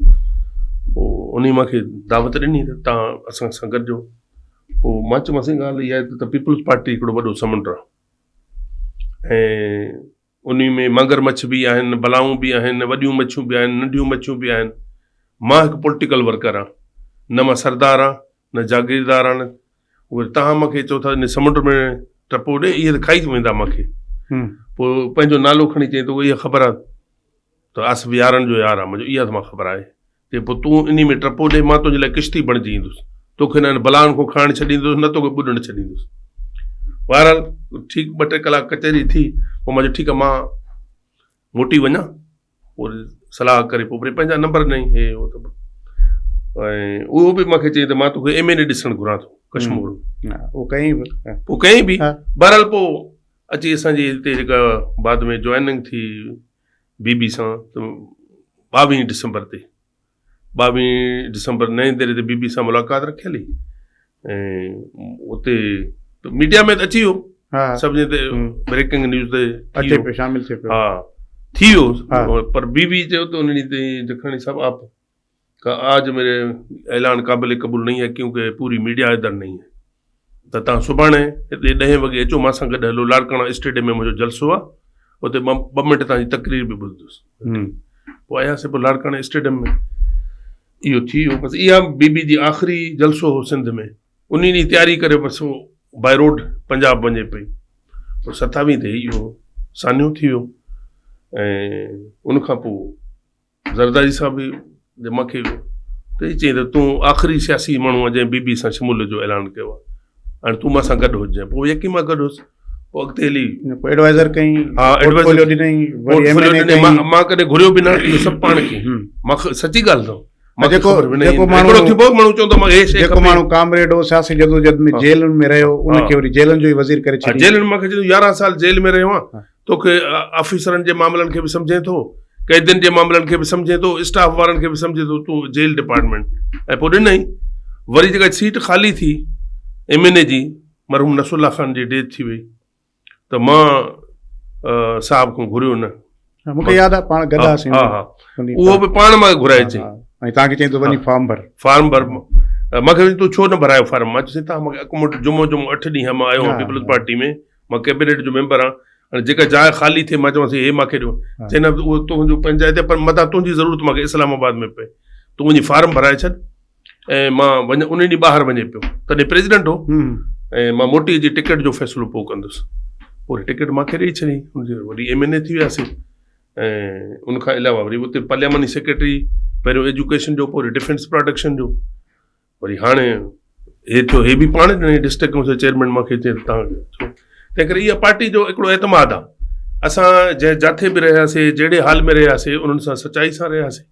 پوء انهي مان کي دعوت ڏني ته تان اسان سان گڏجو. پوء مان چيومانس سائين ڳالهه اها آهي ته پيپلز پارٽي هڪڙو وڏو سمنڊ آهي ۽ انهي ۾ مانگر مڇ به آهن، بلائون به آهن، وڏيون مڇيون به آهن، ننڍيون مڇيون به آهن. مان هڪ پوليٽيڪل ورڪر آهيان، نه مان سردار آهيان، نه جاگيردار آهيان. وري توهان مون کي چئو ٿا ان سمنڊ ۾ ٽپو ڏي، اهي ته کائي ويندا مون کي. پوء پنهنجو نالو کڻي چيائين ته اها خبر آهي ته آصف يارن جو يار آهي، منهنجو اها ته مان خبر آهي. چي پوء تون انهي ۾ ٽپو ڏي، مان تنهنجي لاء ڪشتي بڻجي ايندس. توکي نه ان بلائن کان کائڻ ڇڏيندس، نه توکي ٻڏڻ ڇڏيندس. بهرحال ٺيڪ ٻه ٽي ڪلاڪ ڪچهري ٿي، پوء مان چيو ٺيڪ آهي مان موٽي وڃان. پوء وري صلاح ڪري پوء وري پنهنجا نمبر ڏنائين هي هو ته ۽ اهو به مون کي چيائين ته مان توکي ايم اين اي ڏسڻ گهران ٿو ڪشمور. اهو ڪيائين به. پوء ڪيائين به. بهرحال پوء اچي اسان جي هتي جيڪا بعد ۾ جوائننگ ٿي بي بي سان ته ٻاويهين ڊسمبر تي ٻاويهين ڊسمبر نئين ديري تي بي بي سان ملاقات رکيل هئي ۽ اتي ميڊيا ۾ ته اچي ويو سڀني تي بريڪنگ نيوز تي اچي پيو شامل ٿي پيو ها ٿي ويو پر بي بي چيو ته ان ڏينهن تي جکراڻي صاحب آپ کا آج ميري اعلان قابل قبول نہیں ہے کيونکه پوري ميڊيا ادھر نہیں ہے ته تان سڀاڻي هتي ڏهين وڳي اچو مان سان گڏ هلو لاڙڪاڻا اسٽيڊيم ۾ منهنجو جلسو آ اتي مان ٻه منٽ تان جي تقرير به ٻڌندس پوء آياسي پوء لاڙڪاڻي اسٽيڊيم ۾ اهو ٿي ويو بس اها بي بي جي آخري جلسو هو سنڌ ۾ ان ڏينهن تياري ڪري بس باء روڊ پنجاب وڃي پئي پوء ستاويهه تي اهو سانحو ٿي ويو ۽ ان کان پوء زرداري صاحب به جي مان کي ته هي چيائين ته تون آخري سياسي ماڻهو آهين جنهن بي بي سان شموليت جو اعلان ڪيو آهي هاڻي تون مان سان گڏ هججانء پوء يقين مان گڏ هوس پوء اڳتي هلي پوء ايڊوائزر ڪئين ها پورٽفوليو ڏنائين وري ايم اين اي ڪئين مان ڪڏهن گهريو به نه اهو سڀ پاڻ ڪيائين مان سچي ڳالهه اٿو جيڪو جيڪو ماڻهو ٿي پيو ماڻهو چوندو مان هي شيء جيڪو ماڻهو ڪامريڊ هو سياسي جدوجهد ۾ جيلن ۾ رهيو ان کي وري جيلن جو ئي وزير ڪري ڇڏيو جيلن مان کي 11 سال جيل ۾ رهيو آهيان توکي آفيسرن جي معاملن کي به سمجهين ٿو، قيدين جي معاملن کي به سمجهين ٿو، اسٽاف وارن کي به سمجهين ٿو، تون جيل ڊپارٽمينٽ ۽ پوء ڏنائين وري جيڪا سيٽ خالي ٿي ايم اين اي جي مرحوم نصر الله خان جي ڊيٿ ٿي وئي ته مان صاحب کان گهريو نه مونکي ياد آ پاڻ گڏ هئاسين ها ها اهو به پاڻ مان گهرائي چئي ۽ توهان کي چئي ته وڃي فارم ڀر فارم ڀر مان کي تو ڇو نه ڀرايو فارم مان چيو توهان مونکي اڪموٽ جمعو جمعو اٺ ڏينهن مان آيو آهيان پيپلز پارٽي ۾ مان ڪيبينيٽ جو ميمبر آهيان هاڻي جيڪا جاء خالي ٿئي مان چوانس هي مان کي ڏيو چئي نه اهو تنهنجو پنچائت آهي پر متان تنهنجي ضرورت مان کي اسلام آباد ۾ پئي تون وڃي فارم ڀرائي ڇڏ ۽ مان وڃ ان ڏينهن ٻاهر وڃي پيو تڏهن پريزيڊنٽ هو ۽ مان موٽي اچي ٽڪيٽ جو فيصلو پوء ڪندس پوء وري ٽڪيٽ مان کي ڏئي ڇڏي ان جي وري ايم اين اي ٿي وياسين ۽ ان کان علاوه وري اتي پارلياماني سيڪريٽري پهريون ايجوڪيشن جو پوء وري ڊفينس پراڊڪشن جو وري هاڻي هي ٿيو هي به پاڻ ڏني ڊسٽرڪٽ ڪائونسل چيئرمين مون کي چئي تان ڇو تنهن ڪري اها پارٽي جو هڪڙو اعتماد آ اسان جنهن جاٿي به رهياسي جهڙي حال ۾ رهياسي انهن سان سچائي سان رهياسي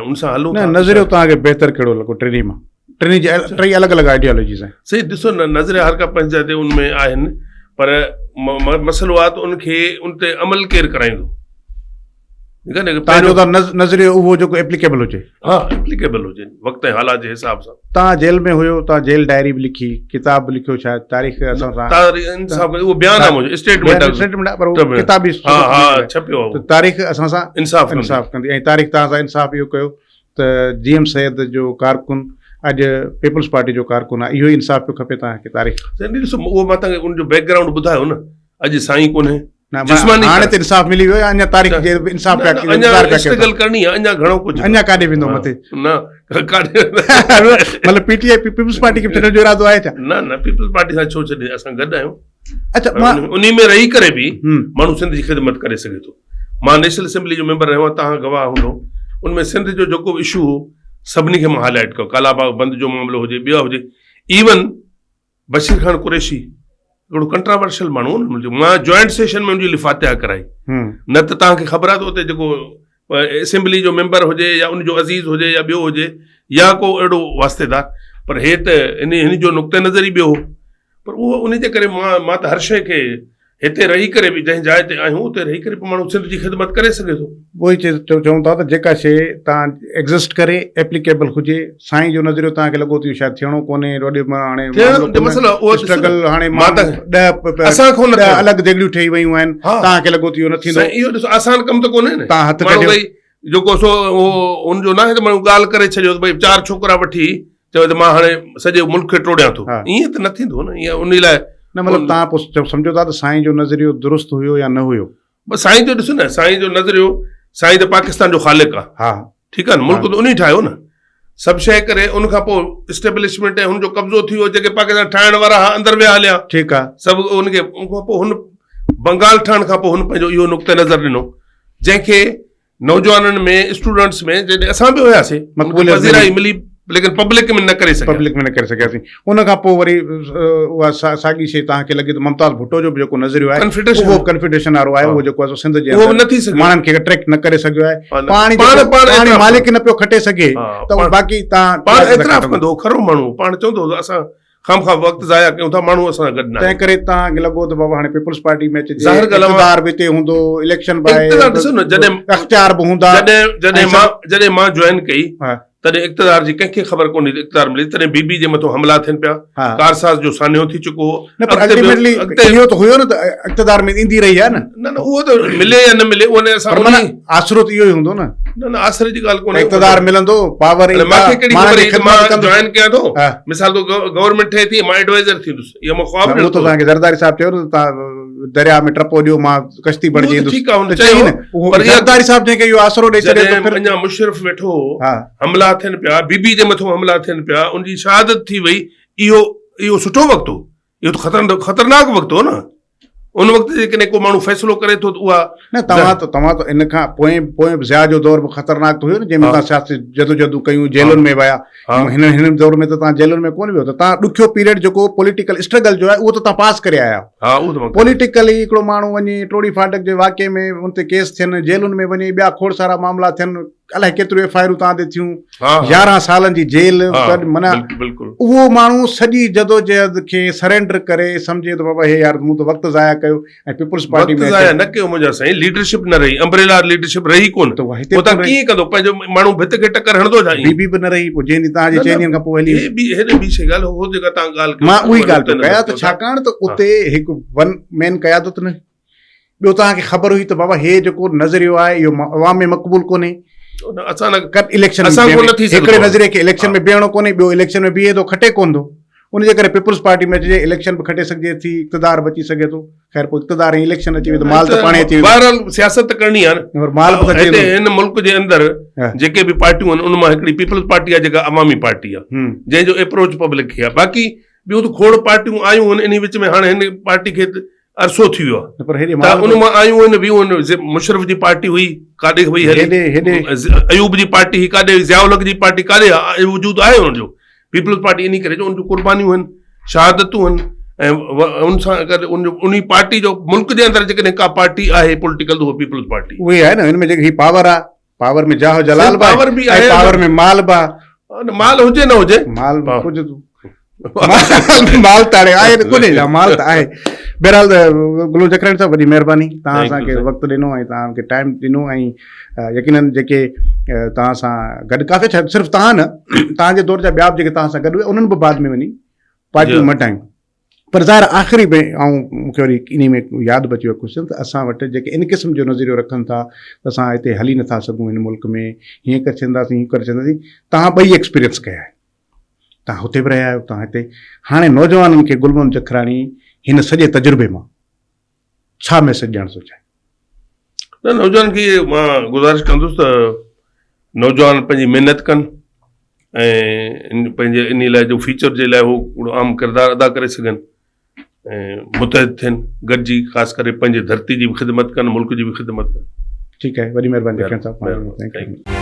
۽ ان سان هلون ٿا نظريو توهان کي بهتر ڪهڙو لڳو ٽنهي مان ٽنهي جي ٽئي الڳ الڳ آئيڊيالوجيز آهن سي ڏسو نه نظريا هر ڪا پنهنجي جاء تي ان ۾ آهن پر مسئلو آ ته ان کي ان تي عمل ڪير ڪرائيندو توهان چئو ٿا نظريو اهو جيڪو ايپليڪيبل هجي. ها ايپليڪيبل هجي وقت ۽ حالات جي حساب سان. توهان جيل ۾ هيو توهان جيل ڊائري به لکي ڪتاب به لکيو شايد تاريخ اسان سان تاريخ انصاف اهو بيان آهي منهنجو اسٽيٽمينٽ آهي اسٽيٽمينٽ آهي پر اهو ڪتاب به ها ها ڇپيو آهي ته تاريخ اسان سان انصاف انصاف ڪندي ۽ تاريخ توهان سان انصاف اهو ڪيو ته جي ايم سيد جو ڪارڪن اڄ پيپلز پارٽي جو ڪارڪن آهي اهو ئي انصاف پيو کپي توهان کي تاريخ ڏسو اهو مان توهان کي ان جو بيڪ گرائونڊ ٻڌايو نه اڄ سائين ڪونهي نه جسماني هاڻي ته انصاف ملي ويو اڃا تاريخ جي انصاف پيا انتظار پيا اسٽرگل ڪرڻي آ اڃا گهڻو ڪجهه اڃا ڪاڏي ويندو مٿي نه ڪاڏي مطلب P T I peoples party کي ڇڏڻ جو ارادو آهي ڇا نه نه پيپلز پارٽي سان ڇو ڇڏي اسان گڏ آهيون اچها مان انهي ۾ رهي ڪري به ماڻهو سنڌ جي خدمت ڪري سگهي ٿو مان نيشنل اسيمبلي جو ميمبر رهيو آهيان تهان گواهه هوندو ان ۾ سنڌ جو جيڪو به اشو هو سڀني کي مان هائلائٽ ڪيو ڪالا باغ بند جو معاملو هجي ٻيا هجي ايون بشير خان قريشي هڪڙو ڪنٽراورشل ماڻهو هو نه مان جوائنٽ سيشن ۾ ان جي فاتحه ڪرائي نه ته توهان کي خبر آهي ته اتي جيڪو اسيمبلي جو ميمبر هجي يا ان جو عزيز هجي يا ٻيو هجي يا ڪو اهڙو واسطيدار پر هي ته ان هن جو نقطه نظر ئي ٻيو هو پر اهو ان جي ڪري مان مان ته هر شيء کي هتي رهي ڪري به جنهن جاء تي آهيون اتي رهي ڪري به ماڻهو سنڌ جي خدمت ڪري سگهي ٿو. اهو ئي چئون ٿا ته جيڪا شيء تان ايگزسٽ ڪري ايپليڪيبل هجي سائين جو نظريو توهان کي لڳو ته اهو شايد ٿيڻو ڪونهي وڏي هاڻي ٿيڻ جو مسئلو اهو اسٽرگل هاڻي مان ته اسان کان نه الڳ ديڳڙيون ٺهي ويون آهن توهان کي لڳو ته اهو نه ٿيندو. سائين اهو ڏسو آسان ڪم ته ڪونهي نه توهان هٿ ڪڍيو جيڪو سو اهو ان جو ناهي ته ماڻهو ڳالهه ڪري ڇڏيو ته ڀئي چار ڇوڪرا وٺي چوي ته مان هاڻي سڄي ملڪ کي ٽوڙيان ٿو ائين ته نه ٿيندو نه ائين ان لاء نه مطلب تان پوء سمجهو ٿا ته سائين جو نظريو درست هيو يا نه هيو؟ بس سائين جو ڏسو نه سائين جو نظريو سائين ته پاڪستان جو خالق آ ها ٺيڪ آ نه ملڪ ته انهي ٺاهيو نه سڀ شيء ڪري ان کان پوء اسٽيبلشمينٽ ۽ هن جو قبضو ٿي ويو جيڪي پاڪستان ٺاهڻ وارا ها اندر ويا هليا ٺيڪ آ سڀ ان کي ان کان پوء هن بنگال ٺهڻ کان پوء هن پنهنجو اهو نقطه نظر ڏنو جنهن کي نوجوانن ۾ اسٽوڊنٽس ۾ جڏهن اسان به هياسين مقبوليت پذيرائي ملي ليڪن پبلڪ ۾ نه ڪري سگهيا پبلڪ ۾ نه ڪري سگهياسين ان کان پوء وري اها ساڳي شيء توهان کي لڳي ته ممتاز ڀٽو جو به جيڪو نظريو آهي اهو ڪنفيڊريشن وارو آهي اهو جيڪو آهي سنڌ جي اهو به نه ٿي سگهيو ماڻهن کي اٽريڪٽ نه ڪري سگهيو آهي پاڻ پاڻ مالڪ نه پيو کٽي سگهي ته باقي توهان پاڻ اعتراف ڪندو کرو ماڻهو پاڻ چوندو هو اسان خامخواه وقت ضايع ڪيون ٿا ماڻهو اسان سان گڏ ناهن. تنهن ڪري توهان کي لڳو ته بابا هاڻي پيپلز پارٽي ۾ اچجي ظاهر ڳالهه آهي اقتدار به هتي هوندو اليڪشن به آهي اقتدار ڏسو نه جڏهن اختيار به هوندا جڏهن جڏهن مان جڏهن مان جوائن ڪئي تڏهن اقتدار جي ڪنهن کي خبر ڪونهي ته اقتدار ملي تڏهن بي بي جي مٿو حملا ٿين پيا ڪارساز جو سانحو ٿي چڪو هو نه پر الٽيميٽلي اهو ته هيو نه ته اقتدار ۾ ايندي رهي آهي نه نه نه اهو ته ملي يا نه ملي اهو نه اسان پر معنيٰ آسرو ته اهو ئي هوندو نه نه نه آسري جي ڳالهه ڪونهي اقتدار ملندو پاور ايندا مون کي ڪهڙي خبر هئي ته مان جوائن ڪيان ٿو مثال طور گورنمينٽ ٺهي ٿي مان ايڊوائزر ٿيندس اهو مان خواب ڏٺو ته توهان کي زرداري صاحب چيو نه ته توهان درياء ۾ ٽپو ڏيو مان ڪشتي بڻجي ايندس ٺيڪ آهي هن چيو پر زرداري صاحب جنهن کي اهو آسرو ڏئي ڇڏيو ته پھر اڃا مشرف ويٺو هو حملا ٿين پيا بي بي جي مٿو حملا ٿين پيا ان جي شهادت ٿي وئي اهو اهو سٺو وقت هو اهو ته خطرناڪ وقت هو نه ان وقت جيڪڏهن ڪو ماڻهو فيصلو ڪري ٿو ته اها نه توهان ته توهان ته ان کان پوئين پوئين به ضياء جو دور به خطرناڪ ته هيو نه جنهن ۾ توهان سياسي جدوجهدون ڪيون جيلن ۾ ويا هن هن دور ۾ ته توهان جيلن ۾ ڪونه ويو ته توهان ڏکيو پيريڊ جيڪو پوليٽيڪل اسٽرگل جو آهي اهو ته توهان پاس ڪري آيا ها اهو ته پوليٽيڪلي هڪڙو ماڻهو وڃي ٽوڙي ڦاٽڪ جي واقعي ۾ ان تي ڪيس ٿين جيلن ۾ وڃي ٻيا کوڙ سارا معاملا ٿين الائي ڪيتريون ايف I آرون توهان تي ٿيون، 11 سالن جي جيل، معنيٰ اهو ماڻهو سڄي جدوجهد کي سرينڊر ڪري سمجهي ته بابا هي يار مون ته وقت ضايع ڪيو ۽ پيپلز پارٽي ۾ وقت ضايع نه ڪيو منهنجا سائين ليڊرشپ نه رهي امبريلا ليڊرشپ رهي ڪونه ته هتي پوء توهان ڪيئن ڪندو پنهنجو ماڻهو ڀت کي ٽڪر هڻندو ڇا بي بي به نه رهي پوء جنهن ڏينهن توهان جي چئن ڏينهن کان پوء هلي هي ٻي هيڏي ٻي شي ڳالهه هو جيڪا توهان ڳالهه ڪئي مان اها ئي ڳالهه پيو ڪيان ته ڇاڪاڻ ته اتي هڪ ون مين قيادت نه ٻيو توهان کي خبر هئي ته بابا هي جيڪو نظريو آهي اهو عوام ۾ مقبول ڪونهي اسان اليڪشن هڪڙي نظريي کي اليڪشن ۾ بيهڻو ڪونهي ٻيو اليڪشن ۾ بيهي ٿو کٽي ڪونه ٿو ان جي ڪري پيپلز پارٽي ۾ اچجي اليڪشن به کٽي سگهجي ٿي اقتدار به اچي سگهي ٿو خير پوء اقتدار ۽ اليڪشن اچي ويو ته مال ته پاڻي اچي ويندو بهرحال سياست ته ڪرڻي آهي نه پر مال به ته اچي ويندو هن ملڪ جي اندر جيڪي به پارٽيون آهن ان مان هڪڙي پيپلز پارٽي آهي جيڪا عوامي پارٽي آهي جنهن جو اپروچ پبلڪ کي آهي باقي ٻيون ته کوڙ پارٽيون آيون آهن انهي وچ ۾ هاڻي هن پارٽي کي عرصو ٿي ويو آهي پر هيڏي ته ان مان آيون آهن ويون آهن مشرف جي پارٽي هئي ڪاڏي وئي هلي هيڏي هيڏي ايوب جي پارٽي هئي ڪاڏي ضياء الحق جي پارٽي ڪاڏي آهي وجود آهي ان جو پيپلز پارٽي انهي ڪري جو ان جون قربانيون آهن شهادتون آهن ۽ ان سان گڏ ان جو انهي پارٽي جو ملڪ جي اندر جيڪڏهن ڪا پارٽي آهي پوليٽيڪل ته اها پيپلز پارٽي اهي آهي نه هن ۾ جيڪي هي پاور آهي پاور ۾ جاه جلال به پاور به آهي پاور ۾ مال به آهي مال هجي نه هجي مال ڪجهه مال ته آهي آهي ڪونهي جا مال ته آهي بهرحال گلو جکراڻي صاحب وڏي مهرباني توهان اسان کي وقت ڏنو ۽ توهان کي ٽائيم ڏنو ۽ يقينن جيڪي توهان سان گڏ ڪافي صرف توهان نه توهان جي دور جا ٻيا به جيڪي توهان سان گڏ هيا انهن به بعد ۾ وڃي پارٽيون مٽايون پر ظاهر آخري ۾ آئون مون کي وري انهي ۾ ياد به اچي ويو ڪوشچن ته اسان وٽ جيڪي ان قسم جو نظريو رکن ٿا ته اسان هتي هلي نٿا سگهون هن ملڪ ۾ هيئن ڪري ڇڏينداسين هيئن ڪري ڇڏينداسين توهان ٻئي ايڪسپيرينس ڪيا آهن توهان هتي به رهيا آهيو توهان هتي هاڻي نوجوانن کي گل محمد جکراڻي هن سڄي تجربي مان ڇا ميسيج ڏيڻ ٿو چاهي؟ نه نوجوانن کي مان گذارش ڪندس ته نوجوان پنهنجي محنت ڪن ۽ پنهنجي انهي لاء جو فيوچر جي لاء هو هڪڙو اهم ڪردار ادا ڪري سگهن ۽ متحد ٿين گڏجي خاص ڪري پنهنجي ڌرتي جي به خدمت ڪن ملڪ جي به خدمت ڪن. ٺيڪ آهي وڏي مهرباني ڊاڪٽر صاحب thank you.